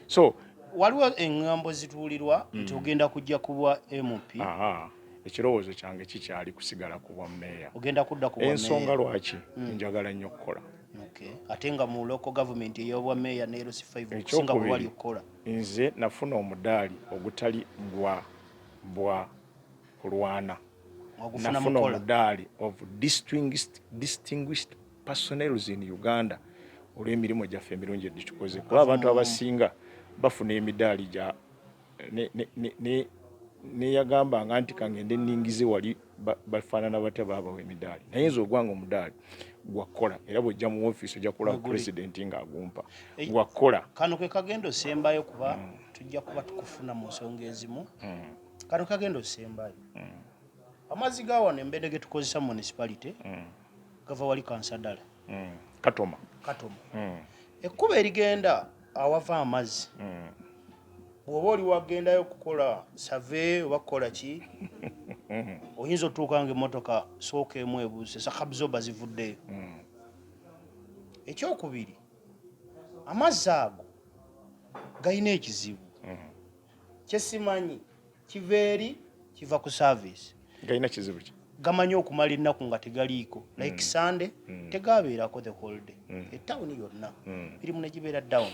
So waliwo eŋŋambo zituulirwa nti ogenda kujja kubwa MP. Aha, ekirowoozo kyange kikyali kusigala ku bwa mmeeya. Ogenda kudda ku bwa Ensonga mmeeya? lwaki njagala nnyo okukola. Okay. Ate nga mu local government ey'obwa mmeeya ne LC5 okusinga bwe wali Ekyokubiri, okukola. nze nafuna omudaali ogutali gwa bwa kulwana. Ogufuna Nafuna mukola. omudaali of distinguished personnels in Uganda olw'emirimu gyaffe emirungi egitukoze, kuba abantu abasinga bafuna emidaali gya neyagambanga nti kangende ningize wali bafaanana batya baabawa emidaali, naye nze ogwanga omudaali gwakukola, era bwojja mu ofiisi ojja kulaba Mweguli. pulezidenti ng'agumpa gwakukola. Kano ke kagenda osembayo, kuba tujja kuba tukufuna mu nsonga ezimu. Kano kagenda osembayo. Amazzi ga wano embedde ge tukozesa mu municipality gava wali Kansadala. Katoma. Katoma. Ekkubo erigenda awava amazzi, bw'oba oli wagendayo okukola survey oba kukola ki, Oyinza otuuka nga emmotoka sooka emu ebuuse, shock absorber zivuddeyo. Ekyokubiri, amazzi ago galina ekizibu kyesimanyi kiva eri, kiva ku service. Galina kizibu ki? Gamanyi okumala ennaku nga tegaliiko, like Sunday tegabeerako the whole day, etawuni yonna mirimu negibeera down.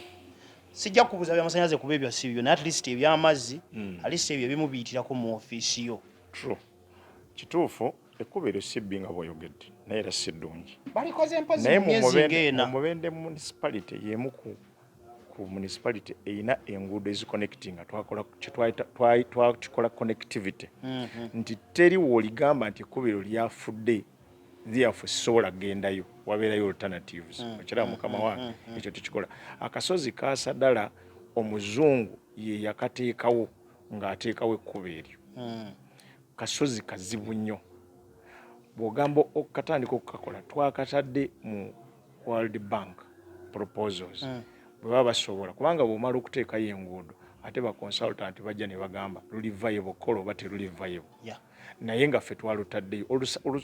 Sijja kubuuza byamasanyalaze kuba ebyo si byo, naye at least ebyamazzi, at least ebyo ebimu biyitirako mu ofiisi yo. True, kituufu. Ekkubo eryo si bbi nga bw'oyogedde, naye era si ddungi. Balikoze mpozi Naye mu mu myezi ng'ena. Mu Mubende municipality y'emu ku municipality erina enguudo eziconnectinga. Twakola twakikola connectivity nti teri w'oligamba nti ekkubo eryo lyafudde, therefore sisobola kugendayo, wabeerayo alternatives. Okiraba, mukama wange, ekyo tukikola. Akasozi Kasadala omuzungu ye yakateekawo ng'ateekawo ekkubo eryo. Kasozi kazibu nnyo bw'ogamba okatandika okukakola. Twakatadde mu World Bank proposals bwe baba basobola, kubanga bw'omala okuteekayo enguudo, ate ba consultant bajja ne bagamba luli viable okukola oba teruli viable. Naye nga ffe twalutaddeyo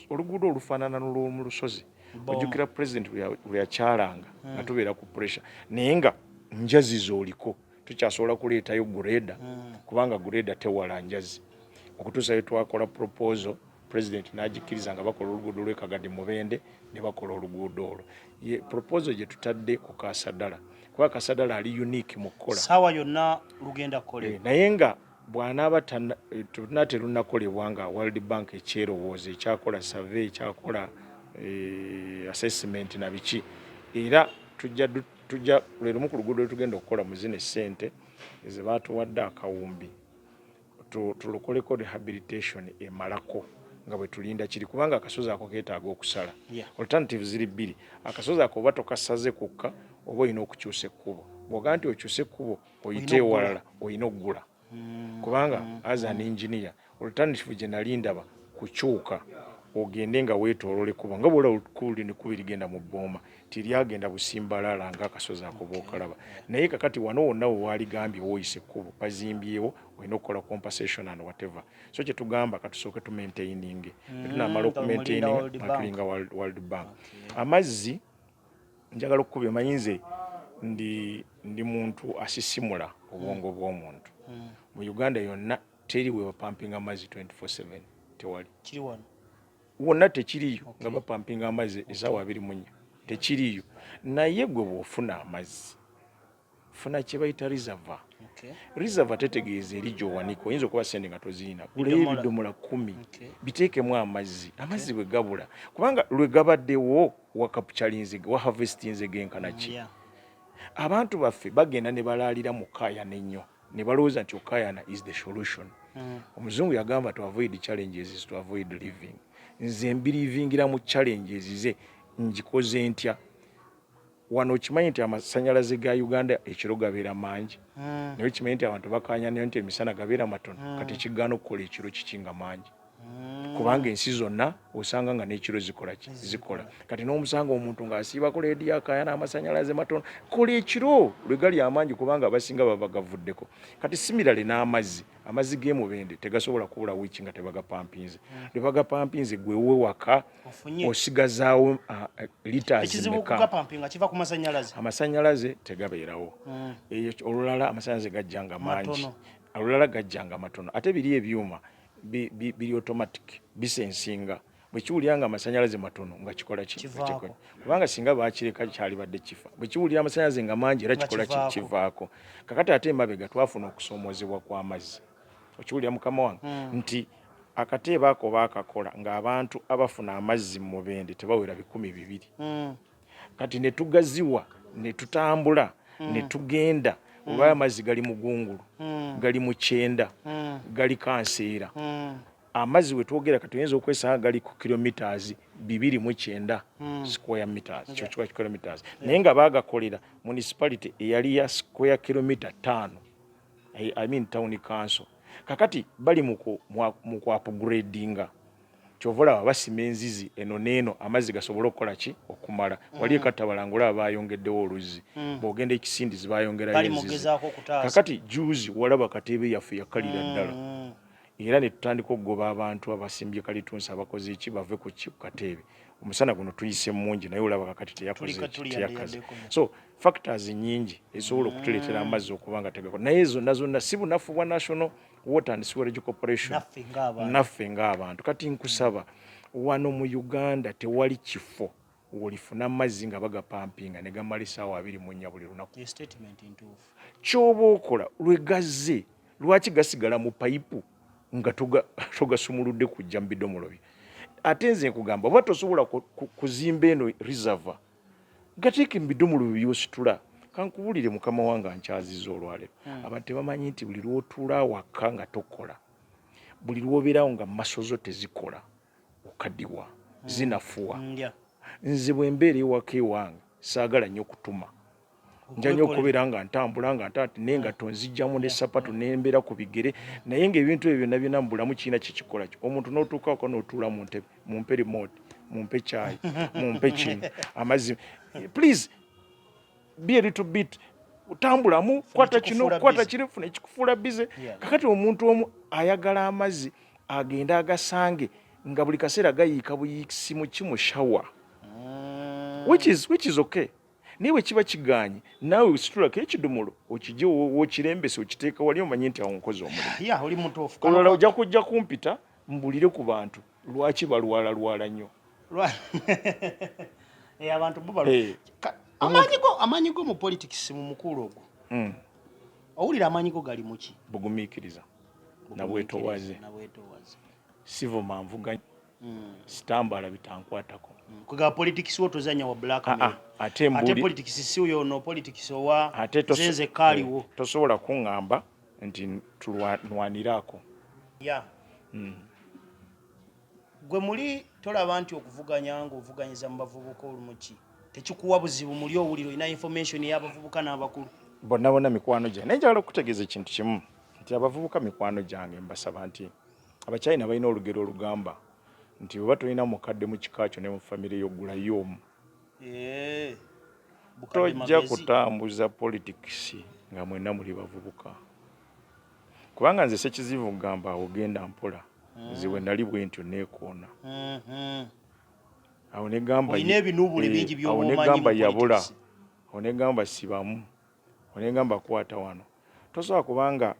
oluguudo olufaanana n'olw'omu lusozi. Ojjukira president lwe yakyalanga nga tubeera ku pressure, naye nga njazi z'oliko, tukyasobola kuleetayo grader, kubanga grader tewala njazi. Okutuusa lwe twakola proposal, president n'agikkiriza nga bakola oluguudo lw'e Kagadi Mubende, ne bakola oluguudo olwo. Ye proposal gye tutadde ku Kasadala, kuba Kasadala ali unique mu kukola. Saawa yonna lugenda kukolebwa. Naye nga bw'anaaba tuna terunakolebwa, nga World Bank ekyerowooza, ekyakola survey, ekyakola assessment na biki, era tujja lwe lumu ku luguudo lwetugenda okukola mu zino essente ze baatuwadde akawumbi, tulukoleko rehabilitation emalako nga bwe tulinda kiri, kubanga akasozi ako keetaaga okusala. Alternative ziri bbiri: akasozi ako oba tokasaze kukka, oba olina okukyusa ekkubo. Bw'ogaa nti okyuse ekkubo oyite ewalala, olina okugula, kubanga as an engineer, alternative gye nali ndaba kukyuka ogende nga weetoolola ekkubo nga bwolaba ekkubo lino, ekkubo erigenda mu bbooma tiryagenda busimbalala ng'akasozi ako bw'okalaba. Naye kakati wano wonna we waaligambye woyisa ekkubo bazimbyewo, olina okukola compensation and whatever. So kyetugamba, katusooke tumaintaininge, tunamala okumaintaininga tulinga World Bank. Amazzi njagala okukubya, omanyi nze ndi muntu asisimula obwongo bw'omuntu. Mu Uganda yonna teri we bapampinga amazzi 24/7, tewali. Kiri wano. Wonna tekiriyo nga bapampinga amazzi esaawa 24, tekiriyo. Naye gwe bw'ofuna amazzi, funa kye bayita reservoir. Reservoir tetegeeza eri gy'owanika, oyinza okuba sente nga tozirina, guleyo Bidomola. ebidomola 10, biteekemu amazzi. Amazzi bwe gabula, kubanga lwe gabaddewo wacapturinze, waharvestinze genkana ki? Abantu baffe bagenda ne balaalira mu kaayana ennyo ne balowooza nti okaayana is the solution. Omuzungu yagamba, "To avoid challenges is to avoid living." Nze mbirivingira mu challenges ze ngikoze ntya wano. Okimanyi nti amasanyalaze ga Uganda ekiro gabeera mangi, naye okimanyi nti abantu bakanya nayo nti emisana gabeera matono? Kati ekigaana okukola ekiro kiki nga mangi? Kubanga ensi zonna osanga nga n'ekiro zikola ki? Zikola. Kati n'omusanga omuntu ng'asiibako leediyo akayana amasanyalaze matono. Kola ekiro lwe gali amangi, kubanga abasinga baba gavuddeko. Kati similarly n'amazzi, amazzi g'emubende tegasobola kubula wiiki nga tebagapampinze. Lwe bagapampinze, gwe wewaka Ofunye. osigazaawo liters Ekizibu meka? kugapampinga kiva ku masanyalaze. Amasanyalaze tegabeerawo. Eyo olulala amasanyalaze gajja nga mangi. Matono. Olulala gajja nga matono. Ate biri ebyuma biri automatic, bisensinga bwe kiwulira nga amasanyalaze matono nga kikola ki? Nga Kivaako. kikola. Kubanga singa bakireka kyalibadde kifa. Bwe kiwulira amasanyalaze nga mangi era Nga kikola ki? kivaako. Kivaako. Kakati ate emabega twafuna okusoomoozebwa kw'amazzi. Okiwulira, mukama wange, nti akateebe ako baakakola ng'abantu abafuna amazzi mu Mubende tebawera 200. Kati ne tugaziwa ne tutambula ne tugenda olwayo amazzi gali Mugungulu, gali mu Kyenda, gali Kanseera. Amazzi we twogera kati oyinza okwesanga gali ku kilometers 290 square meters, kyo kiba kilometers, naye nga baagakolera municipality eyali ya square kilometer 5, I mean town council. Kakati bali mu ku upgradinga, kyova olaba basima enzizi eno n'eno amazzi gasobole okukola ki? Okumala. Wali ekatabala ng'olaba bayongeddewo oluzzi, bw'ogenda ekisindizi bayongerayo Bali enzizi. mugezaako okutaasa. Kakati juzi walaba Kateebe yaffe yakalira ddala. Era ne tutandika okugoba abantu abasimbye kalitunsi abakoze ki bave ku ki ku kateebe. Omusana guno tuyise mungi naye olaba kakati teyakoze teyakaze. So factors nyingi ezisobola okutuleetera amazzi okuba nga tegakola, naye zonna zonna si bunafu bwa National Water and Sewerage Corporation, naffe ng'abantu. Kati nkusaba, wano mu Uganda tewali kifo wolifuna amazzi nga bagapampinga ne gamala essaawa 24 buli lunaku. Kyoba okola lwe gazze, lwaki gasigala mu payipu nga togasumuludde kujja mu bidomolo bye? Ate nze nkugamba, oba tosobola kuzimba eno reservoir, gateeke mu bidomolo byositula. Kankubulire, mukama wange ankyaziza olwaleero, abantu tebamanyi nti buli lwotuula awaka nga tokola, buli lwobeerawo nga masozo tezikola, okaddiwa, zinafuwa. Nze bwe mbeera ewaka ewange saagala nnyo kutuma, nja nnyo okubeera nga ntambula nga ntaati n'engatto nzijjamu ne sapatu nembeera ku bigere. Naye ng'ebintu ebyo byonna byonna mu bulamu kirina kyekikola kyo. Omuntu n'otuukako n'otuula mu ntebe, mumpe remote, mumpe kyayi, mumpe kino, amazzi, please be a little bit, tambulamu, kwata kino, kwata kiri, funa ekikufuula busy. Kakati omuntu omu ayagala amazzi agende agasange nga buli kaseera gayiika buyiikisi mu ki mu shower, which is okay. Naye bwe kiba kigaanye, naawe situlako ekidomola okijje wokirembese okiteeka wali, omanye nti awo nkoze omulimu. Oli mutuufu. Olala ojja kujja kumpita mbulire ku bantu lwaki balwalalwala nnyo. Eh, abantu bo amaanyi go mu politics mu mukulu ogwo, owulira amaanyi go gali muki? Bugumiikiriza nabwetowaze, sivuma nvuganya, sitambala bitankwatako. Kwega politics wo tozanya wa blackmail. Ah, ah, ate ate politics si uyo no politics owa ate zenze kaliwo. Tosobola kuŋŋamba nti tulwaniraako. Gwe muli tolaba nti okuvuganya ng'ovuganyiza mu bavubuka olumuki tekikuwa buzibu? Muli owulira olina information y'abavubuka n'abakulu? Bonna bonna mikwano gyange, naye njagala okutegeeza ekintu kimu nti abavubuka mikwano gyange. Mbasaba nti Abachina balina olugero olugamba nti bweba tolina mukadde mu kika kyo ne mu famire yo, gulayo omu. Tojja kutambuza politics nga mwenna muli bavubuka, kubanga nze Sekizivu ngamba ogenda mpola. Nze bwe nali bwe ntyo neekoona awo negamba awo negamba yabula awo negamba sibamu awo negamba kwata wano. Tosobola, kubanga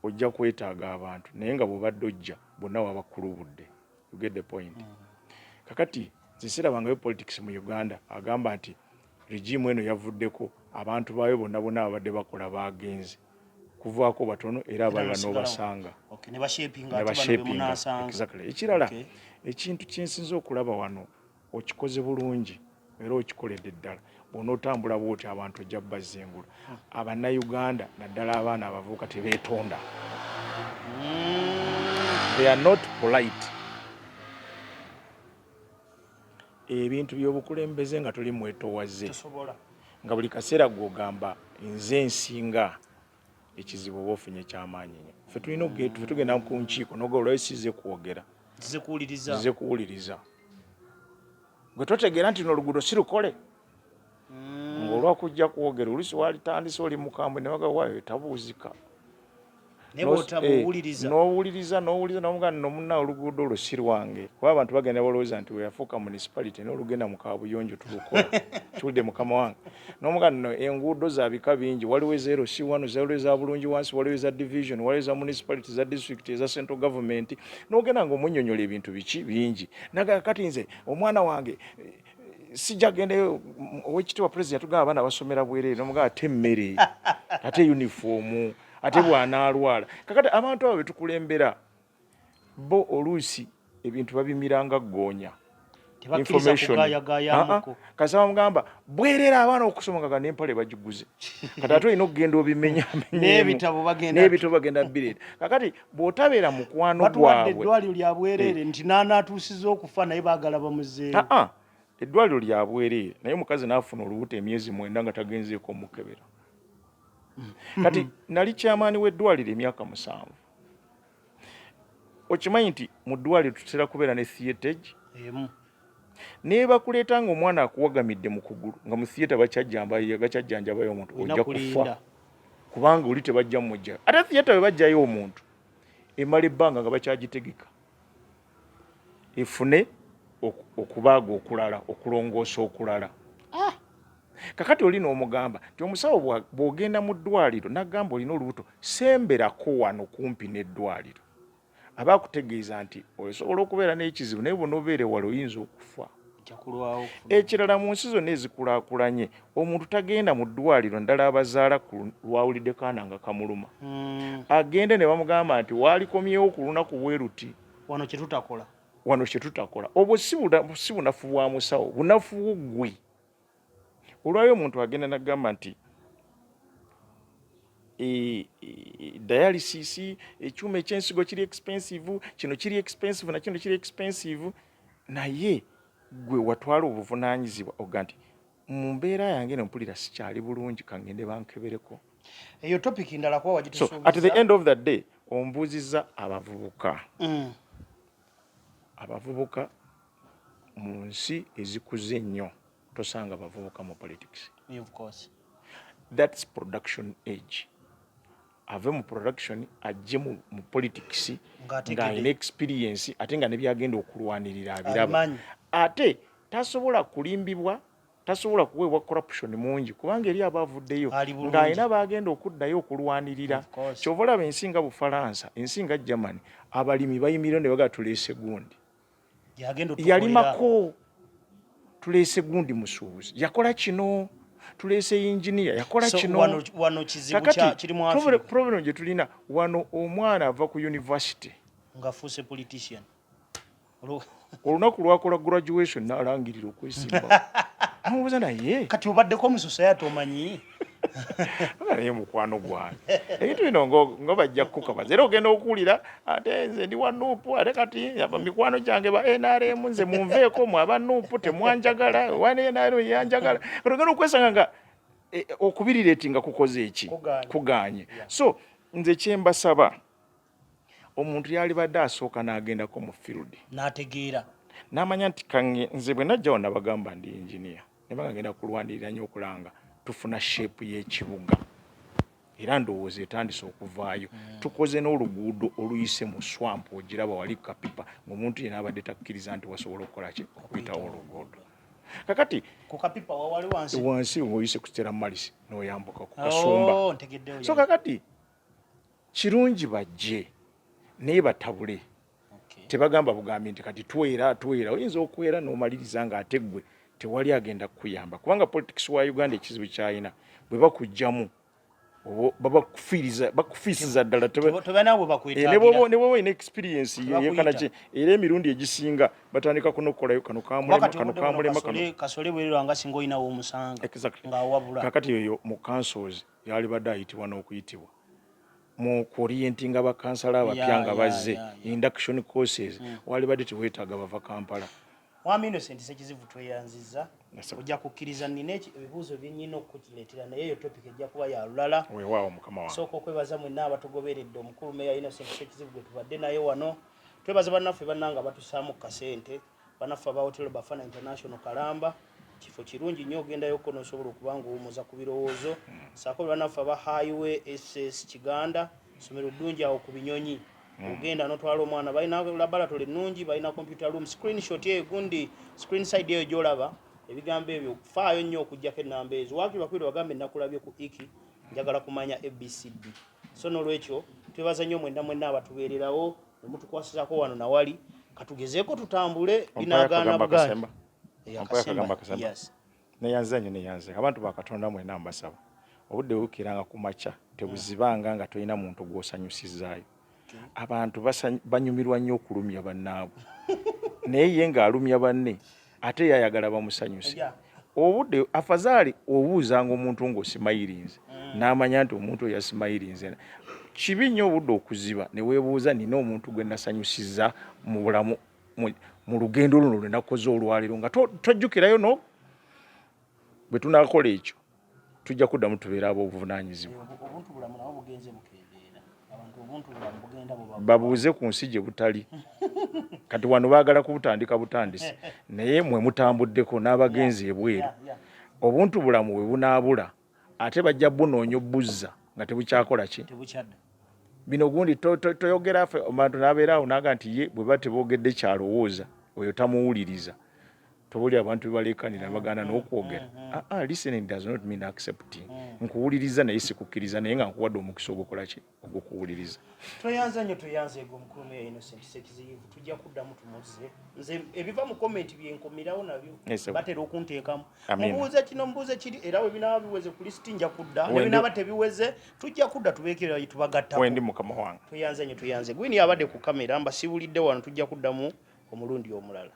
ojja kwetaaga abantu, naye nga bwobadde ojja bonna wabakulubudde. You get the point? Kakati nze sirabangayo politics mu Uganda agamba nti regime eno yavuddeko, abantu baayo bonna bonna ababadde bakola bagenze kuvaako batono, era abalala n'obasanga. Exactly. Ekirala, ekintu kyensinza okulaba wano, okikoze bulungi era okikoledde ddala. Bw'onootambula bwoti abantu ojja bazengula. Abannayuganda, naddala abaana abavubuka, tebeetonda. They are not polite. Ebintu by'obukulembeze nga toli mwetowaze, nga buli kaseera gw'ogamba nze nsinga, ekizibu oba ofunye kyamaanyi nnyo. Ffe tulina ffe tugenda ku nkiiko noga olwayo size kwogera, nze kuwuliriza. Gwe totegeera nti noluguudo si lukole, ng'olwakujja kwogera oluusi walitandise oli mukambwe newaga waayo tabuuzika. N'owuliriza. N'owuliriza n'omugaa nno munna oluguudo olwo si lwange, kuba abantu bagenda balowooza nti weyafuuka municipality n'olugenda mu kabuyonjo tulukola. Kiwulidde mukama wange? N'omugaa nno enguudo za bika bingi, waliwo eza LC one, waliwo eza bulungi wansi, waliwo eza division, waliwo eza municipality, eza district, eza central government, n'ogenda nga omunnyonnyola ebintu biki bingi. Naga kati nze omwana wange sijja gendayo. Owekitiibwa President yatugamba abaana basomera bwereere, nomugaa ate emmere, ate uniform, ate bw'anaalwala. Kakati abantu abo betukulembera bo oluusi ebintu babimiranga ggoonya. Kasaba mugamba bwerera abaana okusoma nga nempale bagiguze, kati ate olina okugenda obimenya n'ebitabo bagenda bireeta. Kakati bw'otabeera mukwano gwabwe, eddwaliro lya bwereere nti n'anaatuusiza okufa naye baagala bamuzeeyo. Eddwaliro lya bwereere, naye omukazi n'afuna olubuto emyezi 9 nga tagenzeeko omukebera. Kati nali kyamaani w'eddwaliro emyaka 7. Okimanyi nti mu ddwaliro tutera kubeera ne theatre emu? Naye bakuleeta nga omwana akuwagamidde mu kugulu, nga mu theatre bakyajjanjabayo omuntu, ojja kufa kubanga oli tebajja mujjayo. Ate theatre bwe bajjayo omuntu, Emala ebbanga nga bakyagitegeka efune okubaaga okulala, okulongoosa okulala. Kakati oli n'omugamba nti omusawo bw'ogenda mu ddwaliro n'agamba olina olubuto, semberako wano kumpi n'eddwaliro, aba akutegeeza nti osobola okubeera n'ekizibu, naye bw'onoobeera ewala oyinza okufa. Ekirala, mu nsi zonna ezikulaakulanye, omuntu tagenda mu ddwaliro ndala abazaala ku lwawulidde kaana nga kamuluma. Agende ne bamugamba nti waalikomyewo ku lunaku bwe luti. Wano kye tutakola. Wano kye tutakola. Obwo si bunafu bwa musawo, bunafu ggwe. Olwayo omuntu agenda nagamba nti dialysis, ekyuma ekyensigo kiri expensive, kino kiri expensive, na kino kiri expensive, naye gwe watwala obuvunaanyizibwa oga nti mu mbeera yange eno mpulira sikyali bulungi, kangende bankebereko. Eyo topic ndala kuba wagitusuubiza. So at the end of the day, ombuuzizza abavubuka. Abavubuka mu nsi ezikuze ennyo tosanga bavubuka mu politics. Of course. That's production age. Ave mu production ajje mu politics ng'alina experience, ate nga nebyagenda okulwanirira abiraba, ate tasobola kulimbibwa, tasobola kuweebwa corruption mungi, kubanga eri aba avuddeyo ng'alina baagenda okuddayo okulwanirira. Kyova olaba ensi nga Bufalansa, ensi nga Germany, abalimi bayimirira ne bagaa tuleese gundi yalimako, tuleese gundi musuubuzi yakola kino, tuleese yinginiya yakola kino. Kakati problem gye tulina wano, omwana ava ku university ng'afuuse politician. Olunaku lwakola graduation n'alangirira okwesimba, amubuuza naye. Kati obaddeko mu society, omanyi. Naye mukwano gwange, ebintu bino nga bajja kukukabaza, era ogenda okuwulira ate nze ndi wa NUP, ate kati mikwano gyange ba NRM, nze munveeko mwe aba NUP temwanjagala, wa NRM yanjagala. Kati ogenda okwesanga nga okubirireeti nga kukoze eki kuganye. So nze kyembasaba, omuntu yalibadde asooka n'agendako mu field n'ategeera, n'amanya nti kange nze bwe najjawo nabagamba ndi engineer, ne bagenda kulwanirira nnyo okulanga tufuna shape y'ekibuga, era ndowooza etandise okuvaayo. Tukoze n'oluguudo oluyise mu swamp, ogiraba wali Kapipa, ng'omuntu yena abadde takkiriza nti wasobola okukola ki, okuyitawo oluguudo. Kakati ku Kapipa wawali wansi? Wansi ng'oyise ku Stella Maris n'oyambuka ku Kasumba. Oh, ntegeddewo. So kakati kirungi bajje naye batabule. Tebagamba bugambi nti kati twera twera, oyinza okwera n'omaliriza nga ate ggwe tewali agenda kukuyamba, kubanga politics wa Uganda ekizibu kyalina, bwe bakugjamu bakufiisiza ddala. Tebana bwe Ne bwoba olina experience yekana ki, era emirundi egisinga batandika kunokolayo kano kamulema, kano kamulema, kano. Kasole bwererwa nga singa olinawo omusanga ng'awabula. Kakati oyo mu councils yalibadde ayitibwa n'okuyitibwa mu kuorientinga bakansala abapya nga bazze, induction courses. Walibadde teweetaaga bava Kampala. Mwami Innocent Sekizivu, tweyanziza. Ojja kukkiriza nina ebibuuzo byenyina okukuleetera, naye eyo topic ejja kuba ya lulala. Weewaawo, mukama wange. Sooka okwebaza mwenna abatugoberedde. Omukulu Meya Innocent Sekizivu gwe tubadde naye wano. Twebaza bannaffe bannanga batusaamu ku kasente, bannaffe aba Hotel Bafana International Kalamba, kifo kirungi nnyo, ogendayoko n'osobola okuba nga owumuza ku birowoozo. Saako bannaffe aba Highway SS Kiganda, ssomero ddungi awo ku Binyonyi. Ogenda notwala omwana, balina laboratory ennungi, balina computer room. Screenshot eyo gundi, screen side eyo gyolaba ebigambo ebyo, faayo nnyo okugjako enamba ezo, wakiri bakubiri bagambe nakulabye ku iki, njagala kumanya ABCD. So nolwekyo twebaza nnyo mwenna mwenna abatubeererawo nemutukwasizako wano nawali. Katugezeeko tutambule, binagaana bugaanyi. Akasemba. Neyanze nnyo, neyanze abantu ba Katonda mwena. Mbasaba obudde bukiranga ku makya tebuzibanga nga tolina muntu gw'osanyusizaayo. Abantu banyumirwa nnyo okulumya bannaabwe, naye ye ng'alumya banne ate yayagala bamusanyuse. Obudde afazaali obuuzanga omuntu ng'osimayirinze, n'amanya nti omuntu oyo yasimayirinze. Kibi nnyo obudde okuziba ne weebuuza, nina omuntu gwe nasanyusiza mu bulamu, mu lugendo luno lwe nakoze olwaleero, nga tojjukirayo. No bwe tunaakola ekyo, tujja kuddamu tubeere ab'obuvunaanyizibwa. Babuuze ku nsi gye butali. Kati wano baagala kubutandika butandisi, naye mwe mutambuddeko n'abagenzi ebweru. Obuntu bulamu bwe bunaabula, ate bajja bunoonya obuzza nga tebukyakola ki. Bino gundi toyogera ffe abantu n'abeera awo naga nti ye bwe ba teboogedde kyalowooza, oyo tamuwuliriza. Tobuli abantu bebalekanira baganda n'okwogera. Ah, ah, listening does not mean accepting. Nkuwuliriza naye sikukkiriza, naye nga nkuwadde omukisa ogukola ki? Ogw'okuwuliriza. Tweyanza nnyo, tweyanza ego omukulu Meya Innocent Ssekiziyivu. Tujja kuddamu tumuzze. Nze ebiva mu comment byenkomirawo nabyo. Yes, sir. Batera okunteekamu. Amina. Mubuuze kino, mubuuze kiri, era bwe binaaba biweze ku lisiti nja kudda, ne binaaba tebiweze tujja kudda tubeekera tubagattako. Wendi, mukama wange. Tweyanze nnyo, tweyanze. Gwini abadde ku kamera, mbasibulidde wano, tujja kuddamu omulundi omulala.